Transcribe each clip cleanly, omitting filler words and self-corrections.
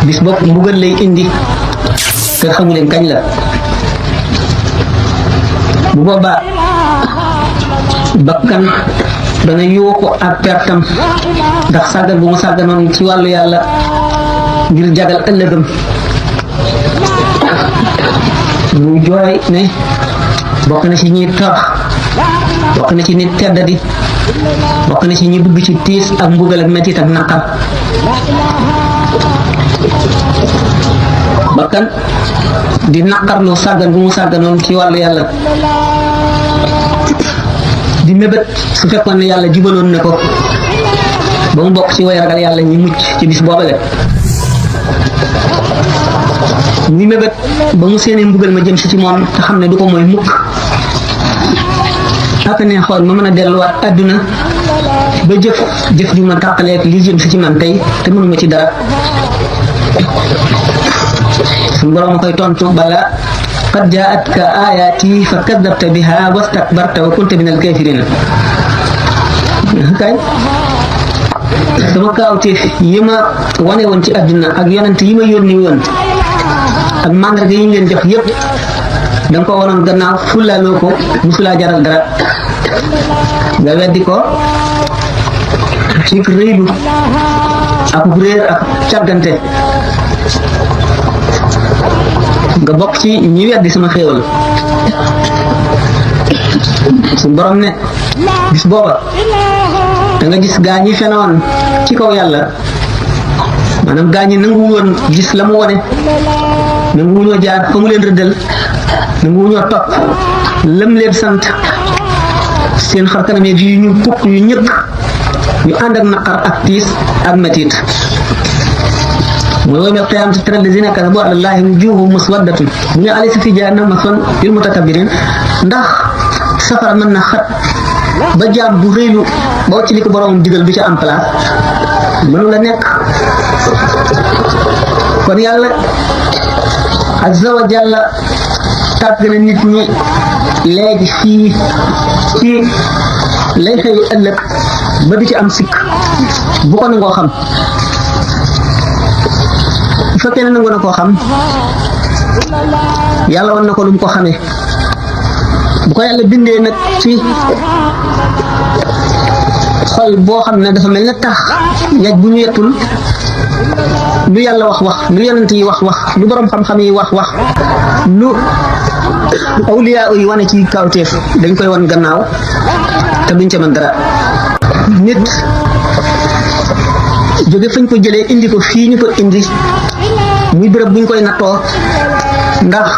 bis bopp mbugal lay indi te xamuleen kañ la bu boobaa bakkan dana yuuxu ak pertam ndax sàggan bu mu sàgganoon ci wàllu yàlla ngir jagal ëllëgam muy jooy ne bokk na ci ñi torox bokk na ci nit teddadi bokk na ci ñi dugg ci tiis ak mbugal ak metit ak naqar bakkan di naqarlu sàggan bu mu sàgganoon ci wàllu yàlla di mébét su fekkoon ne yàlla jubaloon na ko ba mu bokk ci way ragal yàlla ñi mucc ci bis boobale ñi mébét ba mu séenee mbugal ma jëm si ci moom te xam ne du ko mooy mukk ak ne xool ma mën a delluwaat àdduna ba jëf ju ma tàqaleeg li jëm si ci man tey te mënuma ci dara suñu borom a koy tontu bala qad jaatka ayaati fa kadabta biha wastakbarta wa kunta min alkafirina kay sama kaawteef yi ma wane woon ci àdduna ak yonent yi ma yónni woon ak màndarga yi ñu leen jox yépp da nga ko waroon gannaaw fulaaloo ko musulaa jaral dara nga weddi ko ci réylu ak réer ak càggante nga bokk ci ñi weddi sama xéewal suñu borom ne bis booba da nga gis gaa ñi fenoon ci kaw yàlla maanaam gaa ñi nangu woon gis la mu wone nangu wuñoo jaar fa mu leen rëddal nangu wuñoo topp lam leen sant seen xar kanam yi yu ñu pukk yu ñëkk ñu ànd ak naqar ak tiis ak metit mooy yawmal qiyaamati tara allaziina kazabu ala llaahi wujuuhuhum muswaddatun mu ne alaysa fi jahannama maswan lil mutakabbirin ndax safara mën na xat ba jaam bu réylu ba wacc li ko borom digal du ca am place mënu la nekk kon yàlla azza wa jalla tàgg na nit ñi léegi fii ci lay xëy ëllëg ba du ci am sikk bu ko nangoo xam bu fekkee ne nangoo na koo xam yàlla wan na ko lu mu ko xamee bu ko yàlla bindee nag ci xol boo xam ne dafa mel ne tax ñaj bu ñu yettul lu yàlla wax lu yonent yi wax lu borom xam-xam yi wax lu awliya yi wane ci kawteef dañ koy wan gannaaw te duñ ca mën dara nit jóge fañ ko jëlee indi ko fii ñu ko indi muy béréb buñ koy nattoo ndax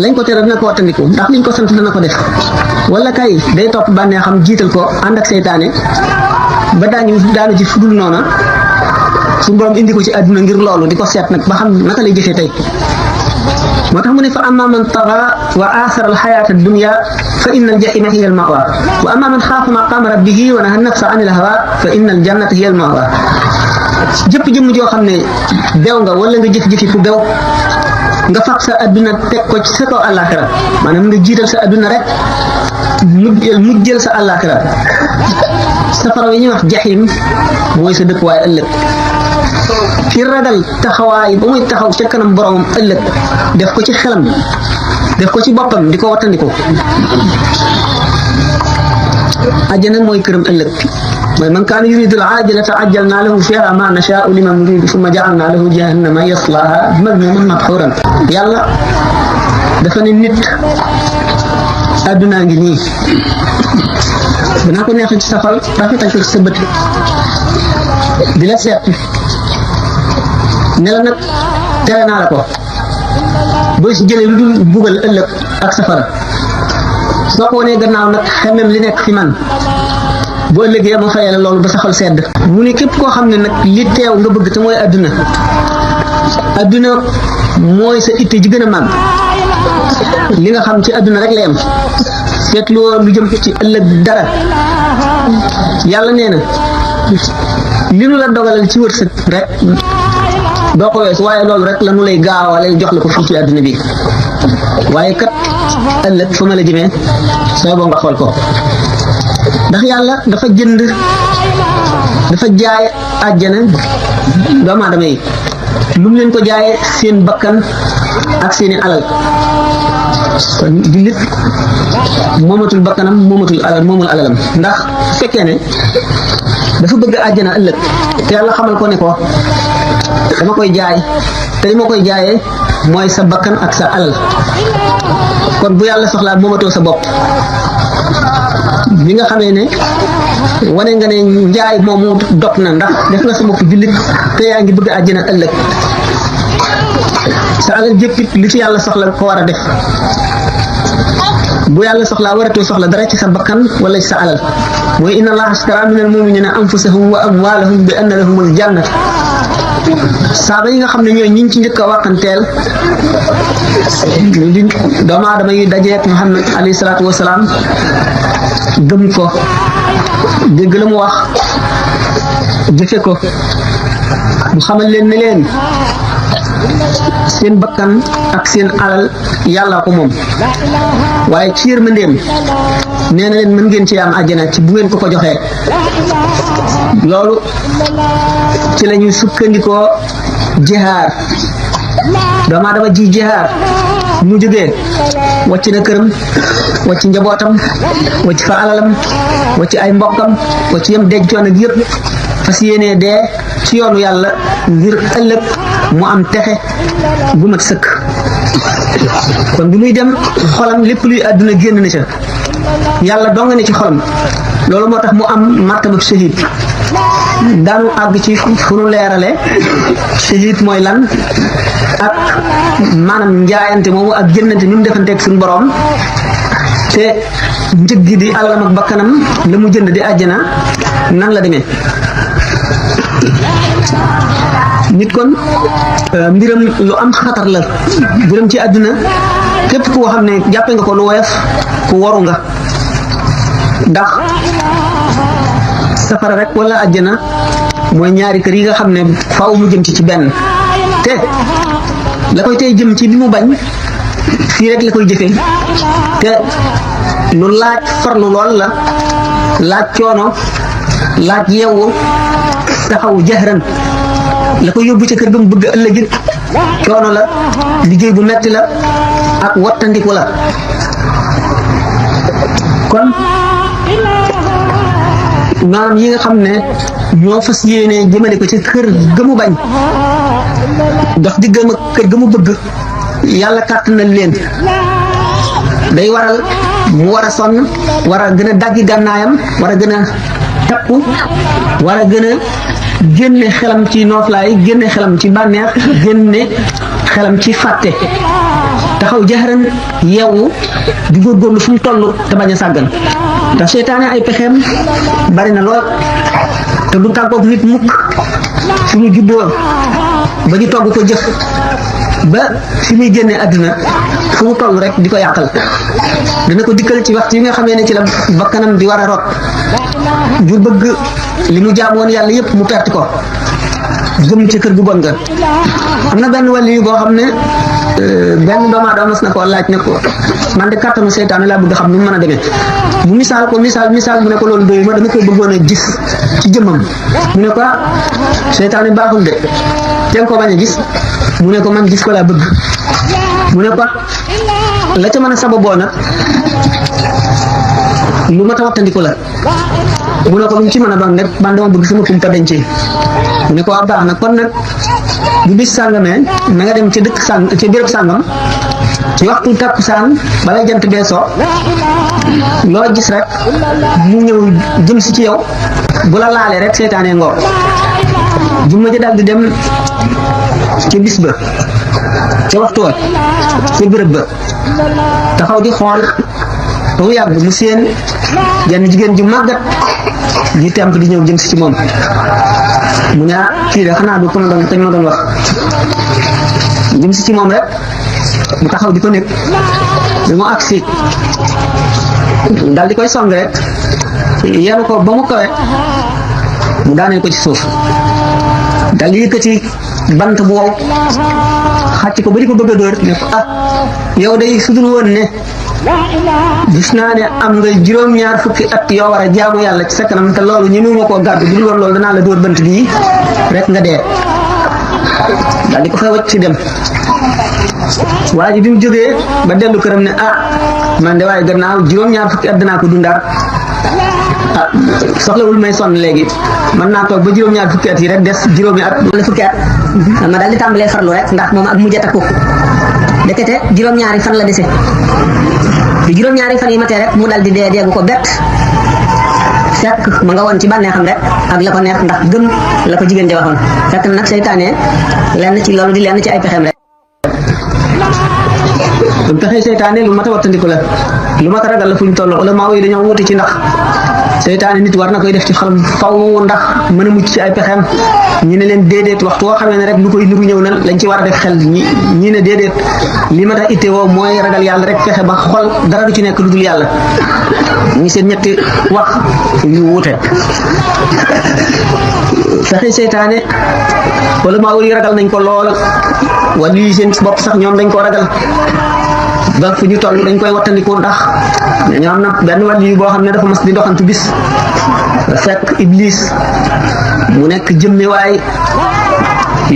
lañ ko tere dina ko wattandiku ndax liñ ko sant dana ko def wala kay day topp bànnee xam jiital ko ànd ak seytaane ba daanu ci fudul noona suñu borom indi ko ci àdduna ngir loolu di ko seet nag ba xam naka lay jëfee tey moo tax mu ne fa amma man taxa wa aasara alxayaata addunya fa inna aljahima hiya almawa wa amma man xaafa maqaama rabbihi wa naha nafsa an ilhawa fa inna aljannata hiya almawa jëpp jëmm joo xam ne bew nga wala nga jëf-jëfi ku bew nga fab sa adduna teg ko ci sa kaw àllaaxira maanaam nga jiital sa adduna rek mujjël sa àllaaxira safara yi ñuy wax jaxim mooy sa dëkkuwaay ëllëg ki ragal taxawaay ba muy taxaw ca kanam boromam ëllëg def ko ci xelam def ko ci boppam di ko wattandiku àjjana mooy këram ëllëg mooy man kaana yuridu al-aajilata ajjalnaa lahu fiihaa maa nashaa'u liman nuriidu summa ja'alnaa lahu jahannama yaslaahaa madmuuman madhuuran yàlla dafa ne nit addunaa ngi nii danaa ko neexal ci sa xol rafetal ko ci sa bët di la seet ne la nag tere naa la ko boo si jëlee lu dul bugal ëllëg ak safara soo ko wanee gannaaw nag xemem li nekk fi man bu ëllëgee ma fayal loolu ba sa xol sedd mu ne képp koo xam ne nag li teew nga bëgg te mooy adduna mooy sa itte ji gën a màgg li nga xam ci adduna rek la yem seetloo lu jëm ci ëllëg dara yàlla nee na li nu la dogalal ci wërsëg rek doo ko wees waaye loolu rek la nu lay gaawale jox la ko fii ci adduna bi waaye kat ëllëg fa ma la jëmee soo boo nga xool ko ndax yàlla dafa jënd dafa jaay àjjana doomu aadama yi lu mu leen ko jaayee seen bakkan ak seeni alal kon jullit moomatul bakkanam moomatul alalam ndax su fekkee ne dafa bëgg àjjana ëllëg te yàlla xamal ko ne ko dama koy jaay te li ma koy jaayee mooy sa bakkan ak sa alal kon bu yàlla soxlaa moomatoo sa bopp bi nga xamee ne wane nga ne njaay moomu dog na ndax def nga sa bopp jullit te yaa ngi bëgg àjjana ëllëg sa alal jëppit li ci yàlla soxla ko war a def bu yàlla soxlaa waratoo soxla dara ci sa bakkan wala ci sa alal mooy inna allaha ashtara minal mu'minina anfusahum wa amwalahum bi anna lahumul jannat saaba yi nga xam ne ñooy ñi ci njëkk a waxanteel doomu aadama yi dajeek Muhammad alayhi salaatu wasalaam gëm ko dégg la mu wax jëfe ko mu xamal leen ne leen seen bakkan ak seen alal yàlla ko moom waaye ci yërmandeem nee na leen mën ngeen ci am àjjana ci bu ngeen ko joxee loolu ci la ñuy sukkandikoo jihaar doomu aadama ji jihaar mu jógee wàcc na këram wàcc njabootam wàcc fa alalam wàcc ay mbokkam wàcc yam dencoon ak yëpp fas yéenee dee ci yoonu yàlla ngir ëllëg mu am texe bu mat sëkk kon bi muy dem xolam lépp luy àdduna génn na ca yàlla dong ne ci xolam loolu moo tax mu am martaba shahid daanu àgg ci fu nu leerale shahid mooy lan ak maanaam njaayante moomu ak jënnante ni mu defanteeg suñu borom te njëg gi di alalam ak bakkanam la mu jënd di àjjana nan la demee nit kon mbiram lu am xatar la mbiram ci àdduna képp koo xam ne jàppe nga ko lu woyof ku waru nga ndax safara rek wala àjjana mooy ñaari kër yi nga xam ne faaw mu jëm ci benn te la koy tey jëm ci li mu bañ fii rek la koy jëfe te lu laaj farlu lool la laaj coono laaj yeewu taxaw jahran la ko yóbbu ca kër ga mu bëgg ëllëg coono la liggéey bu metti la ak wattandiku la kon maanaam yi nga xam ne ñoo fas yéene jëmale ko ci kër ga mu bañ dox diggam ak kër ga mu bëgg yàlla kàttanal leen day waral mu war a sonn war a gën a daggi gànnaayam war a gën a takku war a gën a génne xelam ci nooflaay génne xelam ci bànneex génne xelam ci fàtte taxaw jaxaran yeewu di góorgóorlu fu mu toll te bañ a sàggan ndax seytaane ay pexeem bari na lool te du tàggoog nit mukk suñu juddoo ba ñu togg ko jëf ba fi muy génne àdduna fu mu toll rek di ko yàqal dina ko dikkal ci waxtu yi nga xamee ne ci la bakkanam di war a rot jur bëgg li mu jaamoon yàlla yépp mu perte ko jëm ci kër gu bon nga am na benn wàll yu boo xam ne benn doomu aadama mas na ko laaj ne ko man de kàttanu seytaane laa bëgg xam nu mu mën a demee mu misaal ko misaal mu ne ko loolu doyu ma dama koy bëggoon a gis ci jëmmam mu ne ko seytaane baaxul de teel ko bañ a gis mu ne ko man gis ko laa bëgg mu ne ko la ca mën a sababoo nag lu ma ta wattandiku la mu ne ko lu ci mën a doon rek man dama bëgg sama kumpa dencee mu ne ko waa baax na kon nag bu bis sàngamee na nga dem ca dëkk sàng ca béréb sàngam ci waxtu takkusaan balay jant bee soo loo gis rek mu ñëw jëm si ci yow bu la laalee rek seytaanee ngoor jumma ja daal di dem ca bis ba ca waxtu wa ca béréb ba taxaw di xool ba mu yàgg mu seen jenn jigéen ju màggat di temp di ñëw jëm si ci moom mu ne kii de xanaa du ko ma doon kañ ma doon wax jëm si ci moom rek mu taxaw di ko nekk bi mu agsi daal di koy song rek yenu ko ba mu kawe mu daaneel ko ci suuf daal di yëkkati bant bu wow xàcc ko ba di ko bëgg a dóor ne ko yow day sudul woon ne gis naa ne am nga juróom-ñaar fukki at yoo war a jaamu yàlla ci sa kanam te loolu ñemewuma koo gàddu bu dul woon loolu danaa la dóor bant bii rek nga dee daal di ko fay wacc ci dem. waa ji bi mu jógee ba dellu këram ne man de waaye gannaaw juróom-ñaar fukki at danaa ko dundaat soxlawul may sonn léegi mën naa toog ba juróom-ñaar fukki at yi rek des juróomi at wala fukki at ma daal di tàmbalee farlu rek ndax moom ak mujj a takku dekete juróom-ñaari fan la dese bi juróom-ñaari fan yi matee rek mu dal di dee deegu ko bett fekk ma nga woon ci bànneexam rek ak la ko neex ndax gëm la ko jigéen ja waxoon fekk na nag seytaane lenn ci loolu di lenn ci ay pexeem rek pexe seytaane lu mat a wattandiku la lu mat a ragal la fu ñu toll ulama yi dañoo wuti ci ndax seytaane nit war na koy def ci xalam faw ndax mën a mucc ci ay pexeem ñi ne leen déedéet waxtu woo xamee ne rek lu koy niru ñëw na lañ ci war a def xel ñi ne déedéet li ma tax itte woo mooy ragal yàlla rek fexe ba xol dara du ci nekk lu dul yàlla ñu seen ñetti wax yu wuute fexe seytaane ulama yi ragal nañ ko lool wala yi seen bopp sax ñoom dañ ko ragal ba fu ñu toll dañ koy wattandiku ndax ñoo am na benn wàll yu boo xam ne dafa mas di doxantu bis fekk iblis mu nekk jëmmi waay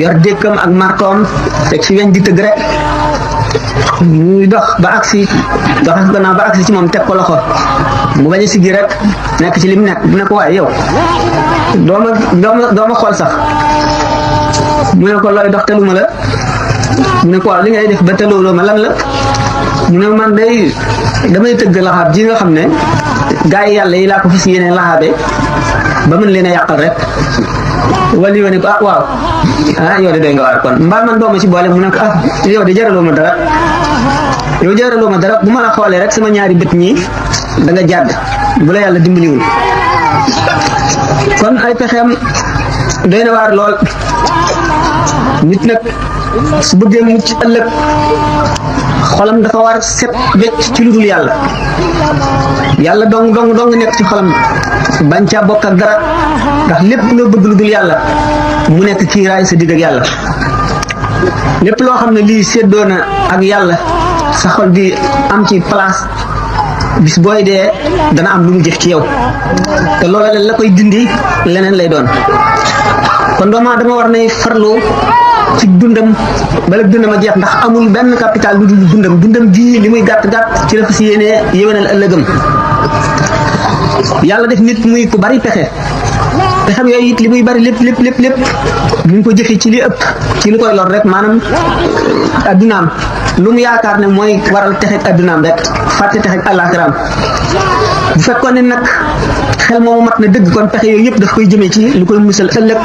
yor dékkam ak martoom teg ci weñ di tëgg rek muy dox ba agsi doxas gannaaw ba agsi ci moom teg ko loxo mu bañ a siggi rek nekk ci lim nekk bu ne ko waaye yow dooma xool sax mu ne ko looy dox teluma la mu ne ko waaw li ngay def ba telooloo ma lan la mu ne man day damay tëgg laxaab ji nga xam ne gaa yi yàlla yi laa ko fas yéene laxaabe ba mën leen a yàqal rek wala yoo ne ko waaw yow de doy nga waar kon mbaa man dooma ci boole mu ne ko yow de jaraloo ma dara bu ma la xoolee rek sama ñaari bët ñi da nga jàdd bu la yàlla dimbaliwul kon ay pexeem doy na waar lool nit nag su bëggee mucc ëllëg xolam dafa war set wecc ci lu dul yàlla dong nekk ci xolam bañ caa bokk ak dara ndax lépp loo bëgg lu dul yàlla mu nekk kiiraay sa digg ak yàlla lépp loo xam ne lii séddoo na ak yàlla sa xol di am ci place bis booy dee dana am lu mu jëf ci yow te loola la koy dindi leneen lay doon kon doomu aadama war nay farlu ci dundam bala dundam a jeex ndax amul benn capital lu dul dundam ji li muy gàtt ci la fas yéenee yéwénal ëllëgam yàlla def nit muy ku bari pexe yooyu it li muy bari lépp ñu ngi ko jëfe ci li ëpp ci li koy lor rek maanaam addunaam lu mu yaakaar ne mooy waral texeeg addunaam rek fàtte texeeg àllaaxiraam bu fekkoon ne nag xel moomu mat na dëgg kon pexe yooyu yëpp daf koy jëmee ci lu koy musal ëllëg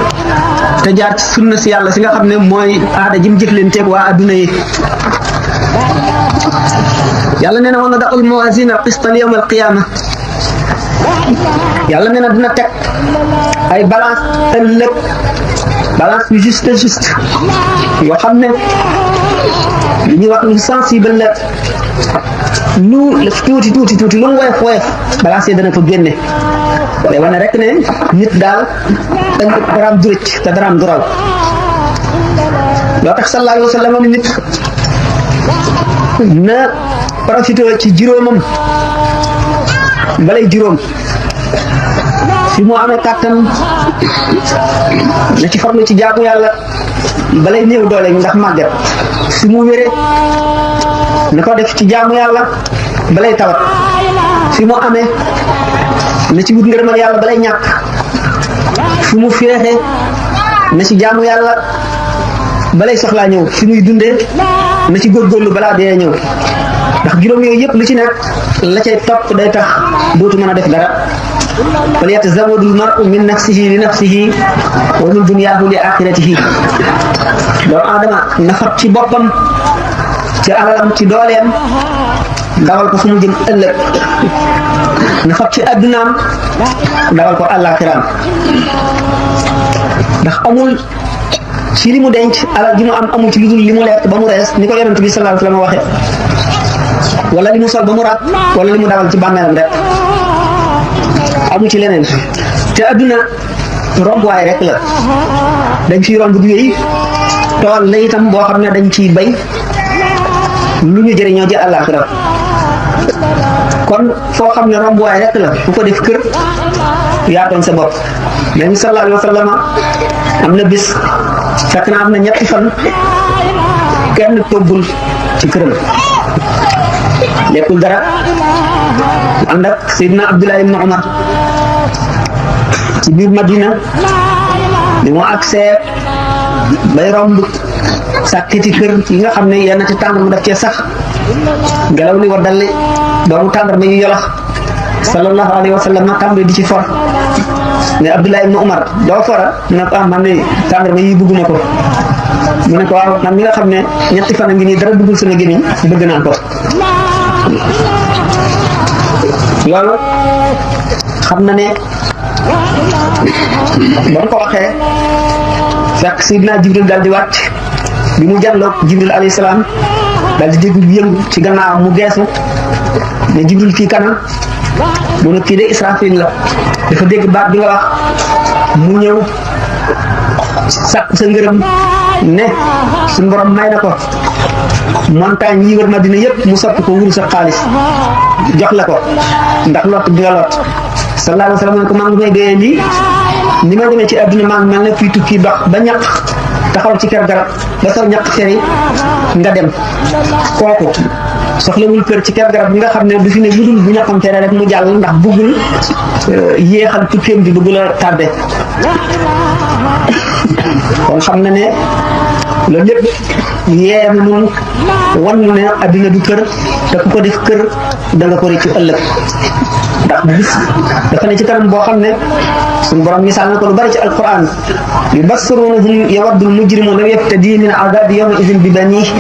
te jaar ci sunna si yàlla si nga xam ne mooy aada ji mu jëflanteeg waa adduna yi yàlla nee na wa nada'u al-mawaazina al-qista li yawm al-qiyaama yàlla nee na dina teg ay balance ëllëg balance bi juste yoo xam ne li ñuy wax lu sensible la lu tuuti lu mu woyof balance yi dana ko génne day wane rek ne nit daal ëllëg daraam du rëcc te daraam du raw loo tax sallallahu alayhi wa sallam ni nit na profité ci juróomam balay juróom fi mu amee kàttan na ci farlu ci jaamu yàlla balay néew doole ndax màgget fi mu wéree na ko def ci jaamu yàlla balay tawat fi mu amee na ci wut ngërëmal yàlla balay ñàkk fi mu féexee na ci jaamu yàlla balay soxlaa ñëw fi muy dundee na ci góorgóorlu balaa dee ñëw ndax juróom yooyu yëpp lu ci nekk la cay topp day tax dootu mën a def dara fal yatazawwadu l-mar'u min nafsihi li nafsihi wa min dunyaahu li axiratihi doomu aadama na fab ci boppam ci alalam ci dooleem dawal ko fu mu jëm ëllëg na fab ci addunaam dawal ko àllaaxiraam ndax amul ci li mu denc alal ji mu am amul ci lu dul li mu lekk ba mu rees ni ko yonent bi sallallahu alayhi wa sallam waxe wala li mu sol ba mu raat wala li mu dawal ci bàmmeelam rek amu ci leneen te adduna rombuwaay rek la dañ ciy romb du yooyu tool la itam boo xam ne dañ ciy bay lu ñu jëriñoo ji àllaaxira kon foo xam ne rombuwaay rek la bu ko def kër yaa tooñ sa bopp. Nabi sallallahu alayhi wa sallam am na bis fekk na am na ñetti fan kenn toggul ci këram lekkul dara ànd ak Seydina Abdullah ibn Umar ci biir Madina bi mu agsee bay romb sàkkiti kër yi nga xam ne yenn ci tànn mu def cee sax ngelaw li waddal doomu tàndarma yu yolax sallallahu alayhi wa sallam tàmbali di ci for ne Abdullah ibn Umar doo fora mu ne ko man ne tàndarma yi bëgguma ko mu ne ko waaw man mi nga xam ne ñetti fan a ngi nii dara duggul sama gémmiñ bëgg naa ko loolu xam na ne ba mu ko waxee fekk Sidna Jibril daal di wàcc bi mu jàlloog Jibril alayhi salaam daal di dégg yëngu ci gannaaw mu geesu ne Jibril kii kana mu ne kii de Israfil la dafa dégg baat bi nga wax mu ñëw sàkk sa ngërëm ne suñu borom may na ko montagne yi wër Madina yëpp mu soppi ko wurus ak xaalis jox la ko ndax lot bi nga lot sallallahu alayhi wa sallam ne ko maa ngi may dee lii ni ma demee ci àdduna maa ngi mel ne fii tukki dox ba ñaq taxaw ci kër garab ba sa ñaq feri nga dem kooku soxlawul kër ci kër garab bi nga xam ne du fi ne lu dul bu ñaqam fere rek mu jàll ndax bëggul yéexal tukkeem bi bëggul a tardé kon xam na ne loolu lépp yeenu nun wan nu ne adduna du kër te ku ko def kër da nga ko rëccu ëllëg ndax bis dafa ne ci kanam boo xam ne suñu borom misaal na ko lu bari ci alquran yubassirunahum yawaddu almujrimu law yaftadi min adabi yawma idin bi banihi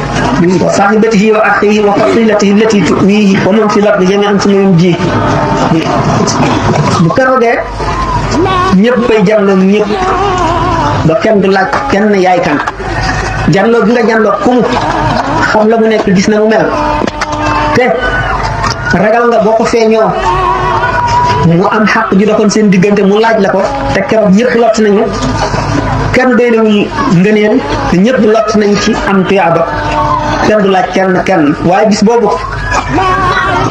wa sahibatihi wa akhihi wa fasilatihi allati tuwihi wa man fil ardi jami'an thumma yunjihi bu keroogee ñëpp fay jànloog ñëpp ba kenn du laaj kenn yaay kan jànloo gi nga jànloo ku mu xam la mu nekk gis na mu mel te ragal nga boo ko feeñoo mu am xàq ju doxoon seen diggante mu laaj la ko te keroog ñëpp lott nañu kenn doylewul ngëneel te ñëpp lott nañ ci am tuyaaba kenn du laaj kenn waaye bis boobu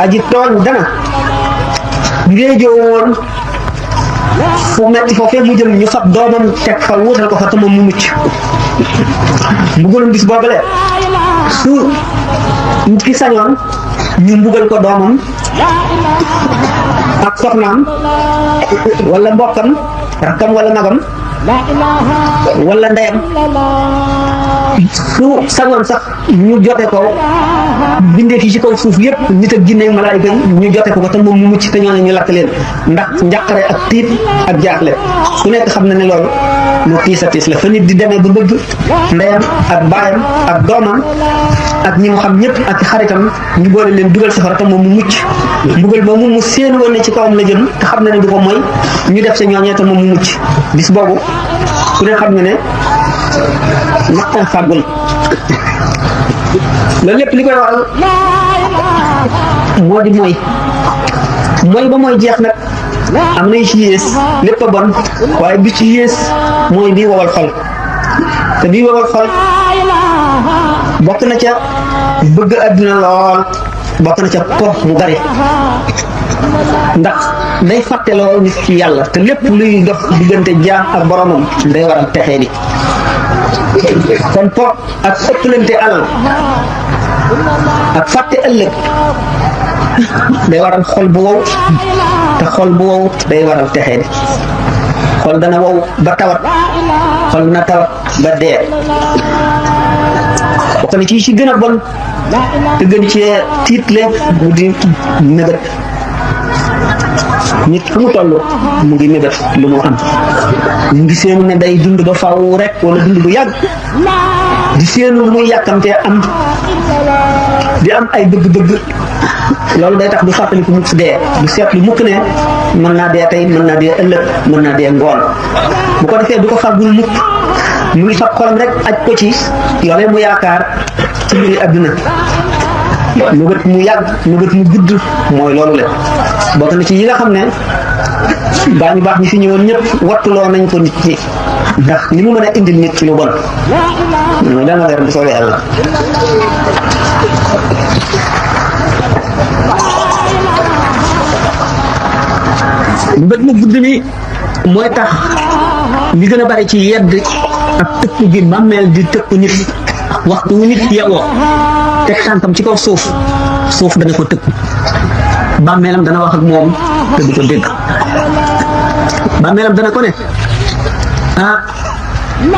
aji tooñ dana ngéejoo woon fu metti foofee mu jëm ñu fab doomam teg fa wuutal ko fa te moom mu mucc mbugalum bis boobale su nit ki sañoon ñu mbugal ko doomam ak soxnaam wala mbokkam rakkam wala magam wala ndeyam su sañoon sax ñu jote ko bindee fi ci kaw suuf yépp nit ak jinne malaayika yi ñu jote ko te moom mu mucc te ñoo ne ñu lakk leen ndax njàqare ak tiit ak jaaxle ku nekk xam na ne loolu lu tiis a tiis la fa nit di demee ba bëgg ndeyam ak baayam ak doomam ak ñi mu xam ñëpp ak xaritam ñu boole leen dugal safara te moom mu mucc mbugal ba mu seen woon ne ci kawam la jëm te xam na ne du ko mooy ñu def sa ñooñee te moom mu mucc bis boobu ku ne xam nga ne naqtan fàggul loolu lépp li koy waral moo di mooy ba mooy jeex nag am na ci yées lépp a bon waaye bi ci yées mooy bii wowal xol te bii wowal xol bokk na ca bëgg àdduna lool bokk na ca po mu bari ndax day fàtteloo nit ci yàlla te lépp luy dox diggante jaam ak boromam day waral texee di kon po ak ëppalante alal ak fàtte ëllëg day waral xol bu wow te xol bu wow day waral texee di xol dana wow ba tawat xol na tawat ba dee bokk na ci gën a bon te gën cee tiitle mu di nëbët nit fu mu toll mu ngi mébét lu mu am mu ngi seenu ne day dund ba faaw rek wala dund bu yàgg di seenu lu muy yàkkamtee am di am ay bëgg-bëgg loolu day tax du fàttali ko mukk dee du seetlu mukk ne mën naa dee tey mën naa dee ëllëg mën naa dee ngoon bu ko defee du ko fàggul mukk mu ngi fab xolam rek aj ko ci loolee mu yaakaar ci mbiri àdduna mëbët mu yàgg mëbët mu gudd mooy loolu le bokk na ci yi nga xam ne baa ñu baax ñi fi ñëwoon ñëpp wattuloo nañ ko nit ñi ndax li mu mën a indil nit ci lu bon mooy dana leer bu soobee yàlla mbët mu gudd mi mooy tax li gën a bari ci yedd ak tëkku gi bàmmeel di tëkku nit waxtu wu nit yeewoo teg tànkam ci kaw suuf dana ko tëkku bàmmeelam dana wax ak moom te du ko dégg bàmmeelam dana ko ne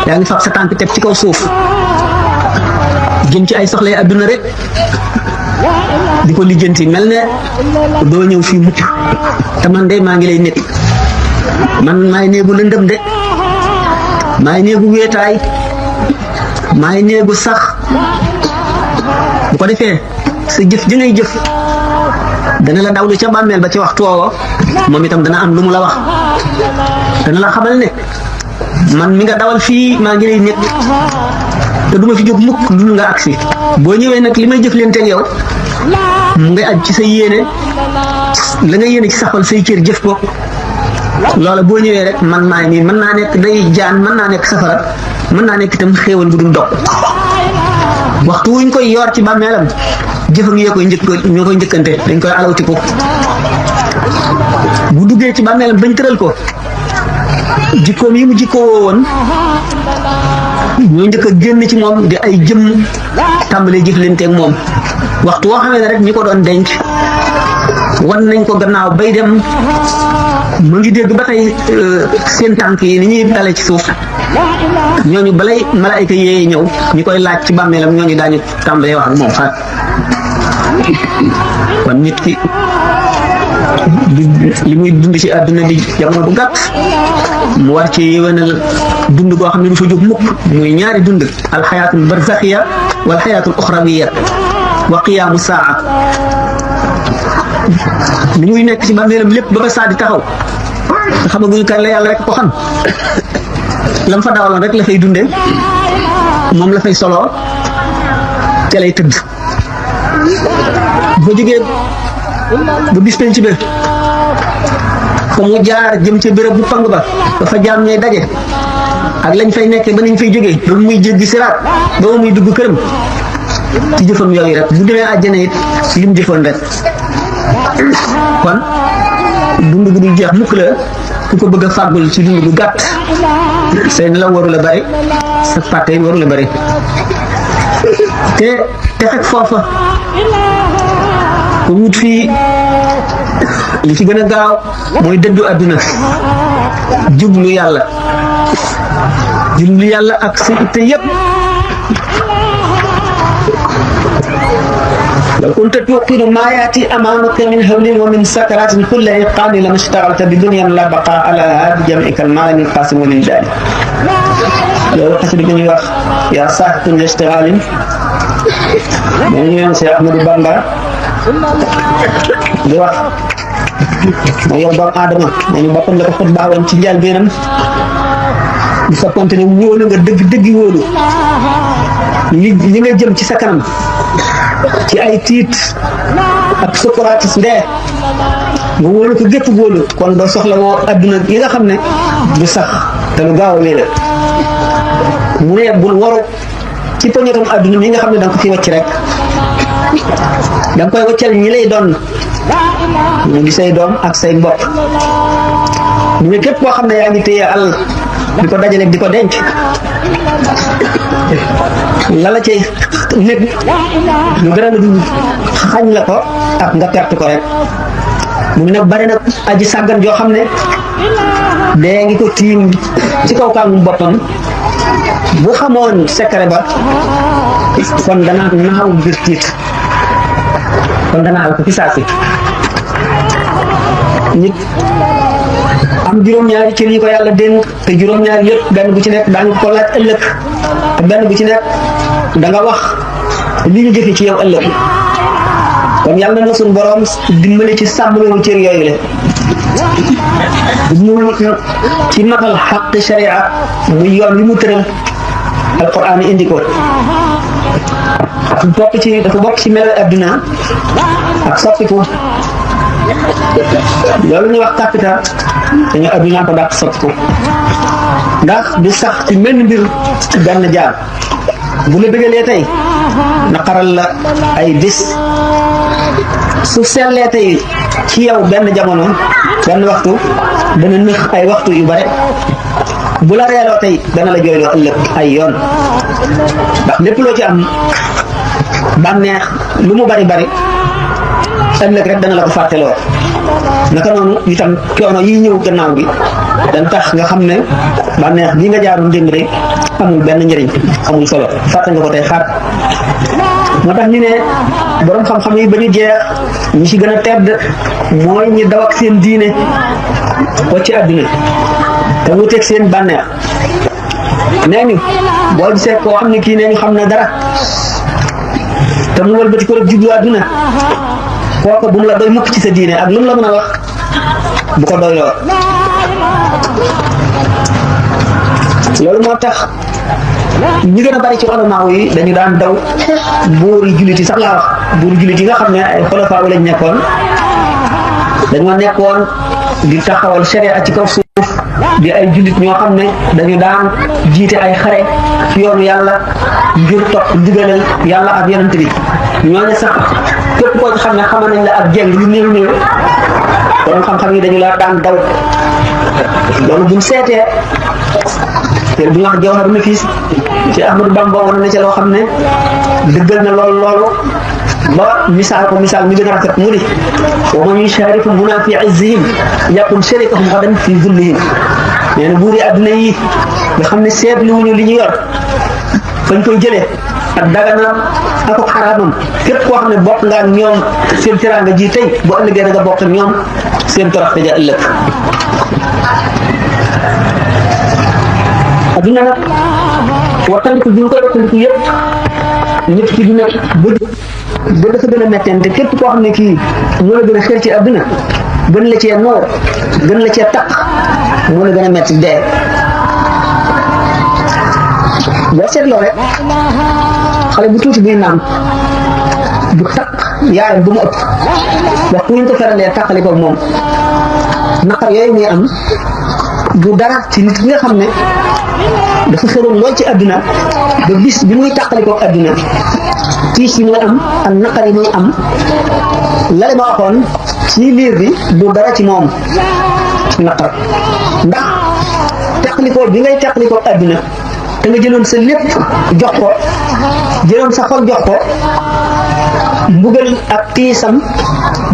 yaa ngi fab sa tànk teg ci kaw suuf jëm ci ay soxlay adduna rek di ko lijjanti mel ne doo ñëw fii mucc te man de maa ngi lay nekk man maay néegu lëndëm de maay néegu wéetaay maay néegu sax bu ko defee sa jëf ji ngay jëf dana la dawlu ca bàmmeel ba ci waxtu woowo moom itam dana am lu mu la wax dana la xamal ne man mi nga dawal fii maa ngi lay nekk te duma fi jóg mukk lu nga agsi boo ñëwee nag li may jëf leen teg yow mu ngay aj ci sa yéene la nga yéene ci saxal say cër jëf ko loola boo ñëwee rek man maay nii mën naa nekk day jaan mën naa nekk safara mën naa nekk itam xéewal bu dul dog waxtu wuñ koy yor ci bàmmeelam jëfam yee koy ñoo koy njëkkante dañ koy alawtiku bu duggee ci bàmmeelam bañ tëral ko jikkoom yi mu jikkoo woon ñoo njëkk a génn ci moom di ay jëm tàmbalee jëflanteeg moom waxtu woo xamee ne rek ñi ko doon denc wan nañ ko gannaaw bay dem mu ngi dégg ba tey seen tànk yi ni ñuy dale ci suuf ñooñu balay malaayka yee ñëw ñi koy laaj ci bàmmeelam ñooñu daañu tàmbalee wax ak moom xaat kon nit ki li muy dund ci àdduna di jamono bu gàtt mu war ci yéwénal dund goo xam ne du fa jóg mukk muy ñaari dund alxayaatul barzaxiya wal xayaatul uxrawiya wa qiyaamu saa li muy nekk ci bàmmeelam lépp ba ba saa di taxaw nga xamaguñu kan la yàlla rek ko xam lam fa dawaloon rek la fay dundee moom la fay soloo te lay tëdd boo jógee ba bis penc ba fa mu jaar jëm ca béréb bu pang ba dafa jaam ñooy daje ak lañ fay nekkee ba nañ fay jógee ba muy jéggi siraat ba muy dugg këram ci jëfam yooyu rek bu demee àjjana it lim jëfoon rek kon dund gu dul jeex mukk la ku ko bëgg a fàggul ci dund gu gàtt say nelaw waru la bari sa fàtte waru la bari te fekk foofa ku wut fii li ci gën a gaaw mooy dëddu àdduna jublu yàlla ak sa itte yépp لو كنت توقن ما يأتي أمامك من هول ومن سكرات كل إيقان لما اشتغلت بدنيا لا بقاء على هذا جمعك المال القاسم للجاني لو حسب بني وقت يا صاحب الاشتغال بني يوم سي أحمد بامبا di wax ma yow doomu aadama nañu boppam la ko xut baawoon ci njaal beenam bu fekkonte ne wóolu nga dëgg wóolu li nga jëm ci sa kanam ci ay tiit ak sukkuraatis ndee nga wóolu ko gépp wóolu kon doo soxla woo adduna yi nga xam ne du sax te lu gaaw a wéy la mu ne bul waru ci poñetam adduna mi nga xam ne danga ko fi wàcc rek danga koy waccal ñi lay doon ñu di say doom ak say mbokk ñu ne képp koo xam ne yaa ngi téye àll di ko dajale di ko denc la cay nekk lu gën a du xañ la ko ak nga perte ko rek mu ngi nag bari nag aji sàggan joo xam ne dee ngi ko tiim ci kaw kàngu boppam bu xamoon secret ba kon dana naaw ngir tiit kon danaa la ko fi saasi nit am juróom-ñaari cër yi ko yàlla dénk te juróom-ñaari yëpp benn bu ci nekk daañu ko laaj ëllëg te benn bu ci nekk da nga wax li ñu jëfe ci yow ëllëg kon yàlla na suñu borom dimbali ci sàmm loolu cër yooyu la ñu ci matal xaq sharia muy yoon li mu tëral alquran indi ko dafa bokk ci melo adduna ak soppiku loolu ñuy wax capital dañu adduna ko dàq soppiku ndax du sax ci menn mbir ci benn jaar bu la bëggalee tey naqaral la ay bis su sellee tey ci yow benn jamono benn waxtu dana nëx ay waxtu yu bare bu la reeloo tey dana la jooyloo ëllëg ay yoon ndax lépp loo ci am bànneex lu mu bari bari ëllëg rek dana la ko fàtteloo naka noonu itam coono yi ñëw gannaaw gi dañ tax nga xam ne bànneex bii nga jaaroon démb rek amul benn njëriñ amul solo fàtte nga ko tey xaar moo tax ñu ne borom xam-xam yi ba ñu jeex ñi ci gën a tedd mooy ñi daw ak seen diine wacc àdduna te wuteeg seen bànneex nee ñu boo gisee koo xam ne kii nee ñu xam na dara te mu wëlbati ko rek jublu àdduna kooku bu mu la doy mukk ci sa diine ak lu mu la mën a wax bu ko doyloo loolu moo tax ñi gën a bari ci ulamaaw yi dañu daan daw buuri jullit yi sax laa wax buuri jullit yi nga xam ne ay xulafaa lañ nekkoon dañoo nekkoon di taxawal sharia ci kaw suuf di ay jullit ñoo xam ne dañu daan jiite ay xare ci yoonu yàlla ngir topp ndigalal yàlla ak yonent bi ñooñu sax képp koo xam ne xamal nañ la ak jeng lu néew néew borom xam-xam yi dañu la daan daw loolu buñ seetee te bu ñu wax Jawharu Nafiis ci Ahmadu Bamba woon na ci loo xam ne dëggal na loolu ba misaal ko misaal mi gën a rafet mu ni wa man yushariku huna fi izzihim yakun sharikahum gadan fi zullihim nee na buuri àdduna yi nga xam ne seetlu wuñu li ñu yor fañ koy jëlee ak daganam ak ak xaraamam képp koo xam ne bokk nga ak ñoom seen teraanga ji tey bu ëllëgee da nga bokk ak ñoom seen toroxte ja ëllëg adduna nag wattandiku bi ñu koy wattandiku yëpp ñëpp ci dina ba dafa gën a metteen te képp koo xam ne kii moo la gën a xër ci adduna gën la cee noor gën la cee taq moo la gën a metti dee boo seetloo rek xale bu tuuti buy naan bu taq yaayam bu mu ëpp waxtu ñu ko feralee taqali ko moom naqar yooyu muy am du dara ci nit ki nga xam ne dafa xëroon lool ci àdduna ba bis bi muy tàqalikoo àdduna tiis yi muy am ak naqar yi muy am lale ma waxoon ci liir bi du dara ci moom naqar ndax tàqalikoo bi ngay tàqalikoo àdduna te nga jëloon sa lépp jox ko jëloon sa xol jox ko mbugal ak tiisam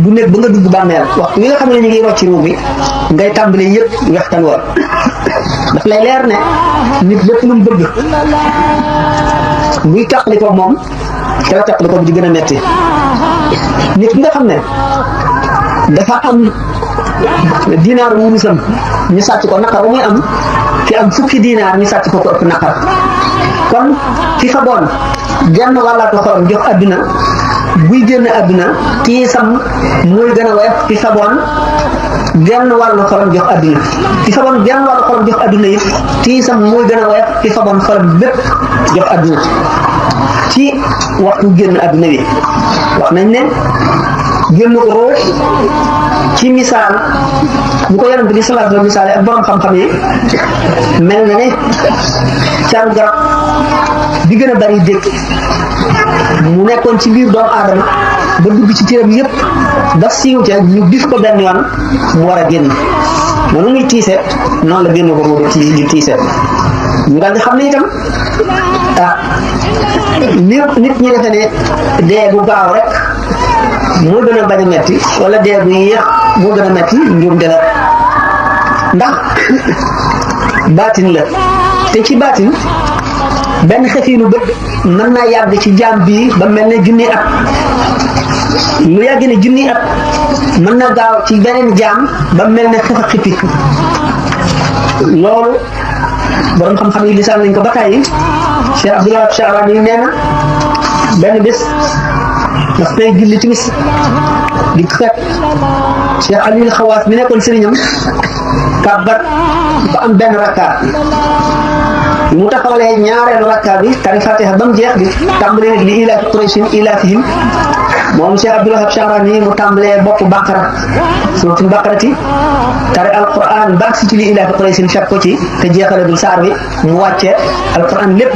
bu nekk ba nga dugg bàmmeel waxtu wi nga xam ne ñu ngi rocc ruu bi ngay tàmbalee yëpp wextan woon daf lay leer ne nit lépp lu mu bëgg muy tàqali ko moom te la tàqali ko bi di gën a metti nit ki nga xam ne dafa am dinaar wurusam ñu sàcc ko naqar ba muy am ki am fukki dinaar ñu sàcc ko ko ëpp naqar kon ki fa doon genn wàllaat ko xolam jox àdduna buy génn àdduna tiisam mooy gën a woyof ki saboon genn wàllu xolam jox àdduna ki saboon genn wàllu xolam jox àdduna it tiisam mooy gën a woyof ki saboon xolam bépp jox àdduna ci waxtu génn àdduna bi wax nañ ne génn ko ruux ci misaal bu ko yonent bi sallallahu alayhi wa sallam misaale ak borom xam-xam yi mel na ne caaru garab bi gën a bari dégg mu nekkoon ci biir doomu aadama ba dugg ci cëram yëpp ba siiw ca ñu bif ko benn yoon mu war a génn noonu muy tiise noonu la génn ko ruudu ci di tiise ñu daal di xam ne itam nit ñi defe ne dee bu gaaw rek moo gën a bañ a metti wala dee bu yéex moo gën a metti njuumte la ndax baatin la te ci baatin benn xefiinu bët mën naa yàgg ci jaam bii ba mel ne junni at lu yàgg ne junni at mën na gaaw ci beneen jaam ba mel ne xef a xippi loolu borom xam-xam yi lisaan nañ ko ba tàyyi Cheikh Abdullah Charani nee na benn bés daf koy julli timis di fekk Cheikh Aliou Xawaas mi nekkoon sëriñam kàbbat ba am benn rakkaat mu taxawalee ñaareelu rakkaat bi tari Fatiha ba mu jeex di tàmbalee li ilaafi Qurayshin ilaafihim moom Cheikh Abdullah Charani mu tàmbalee bopp Baqara suuratul Baqarati tari alquran ba si ci li ilaafi Qurayshin fekk ko ci te jeexale dul saar bi mu wàcce alquran lépp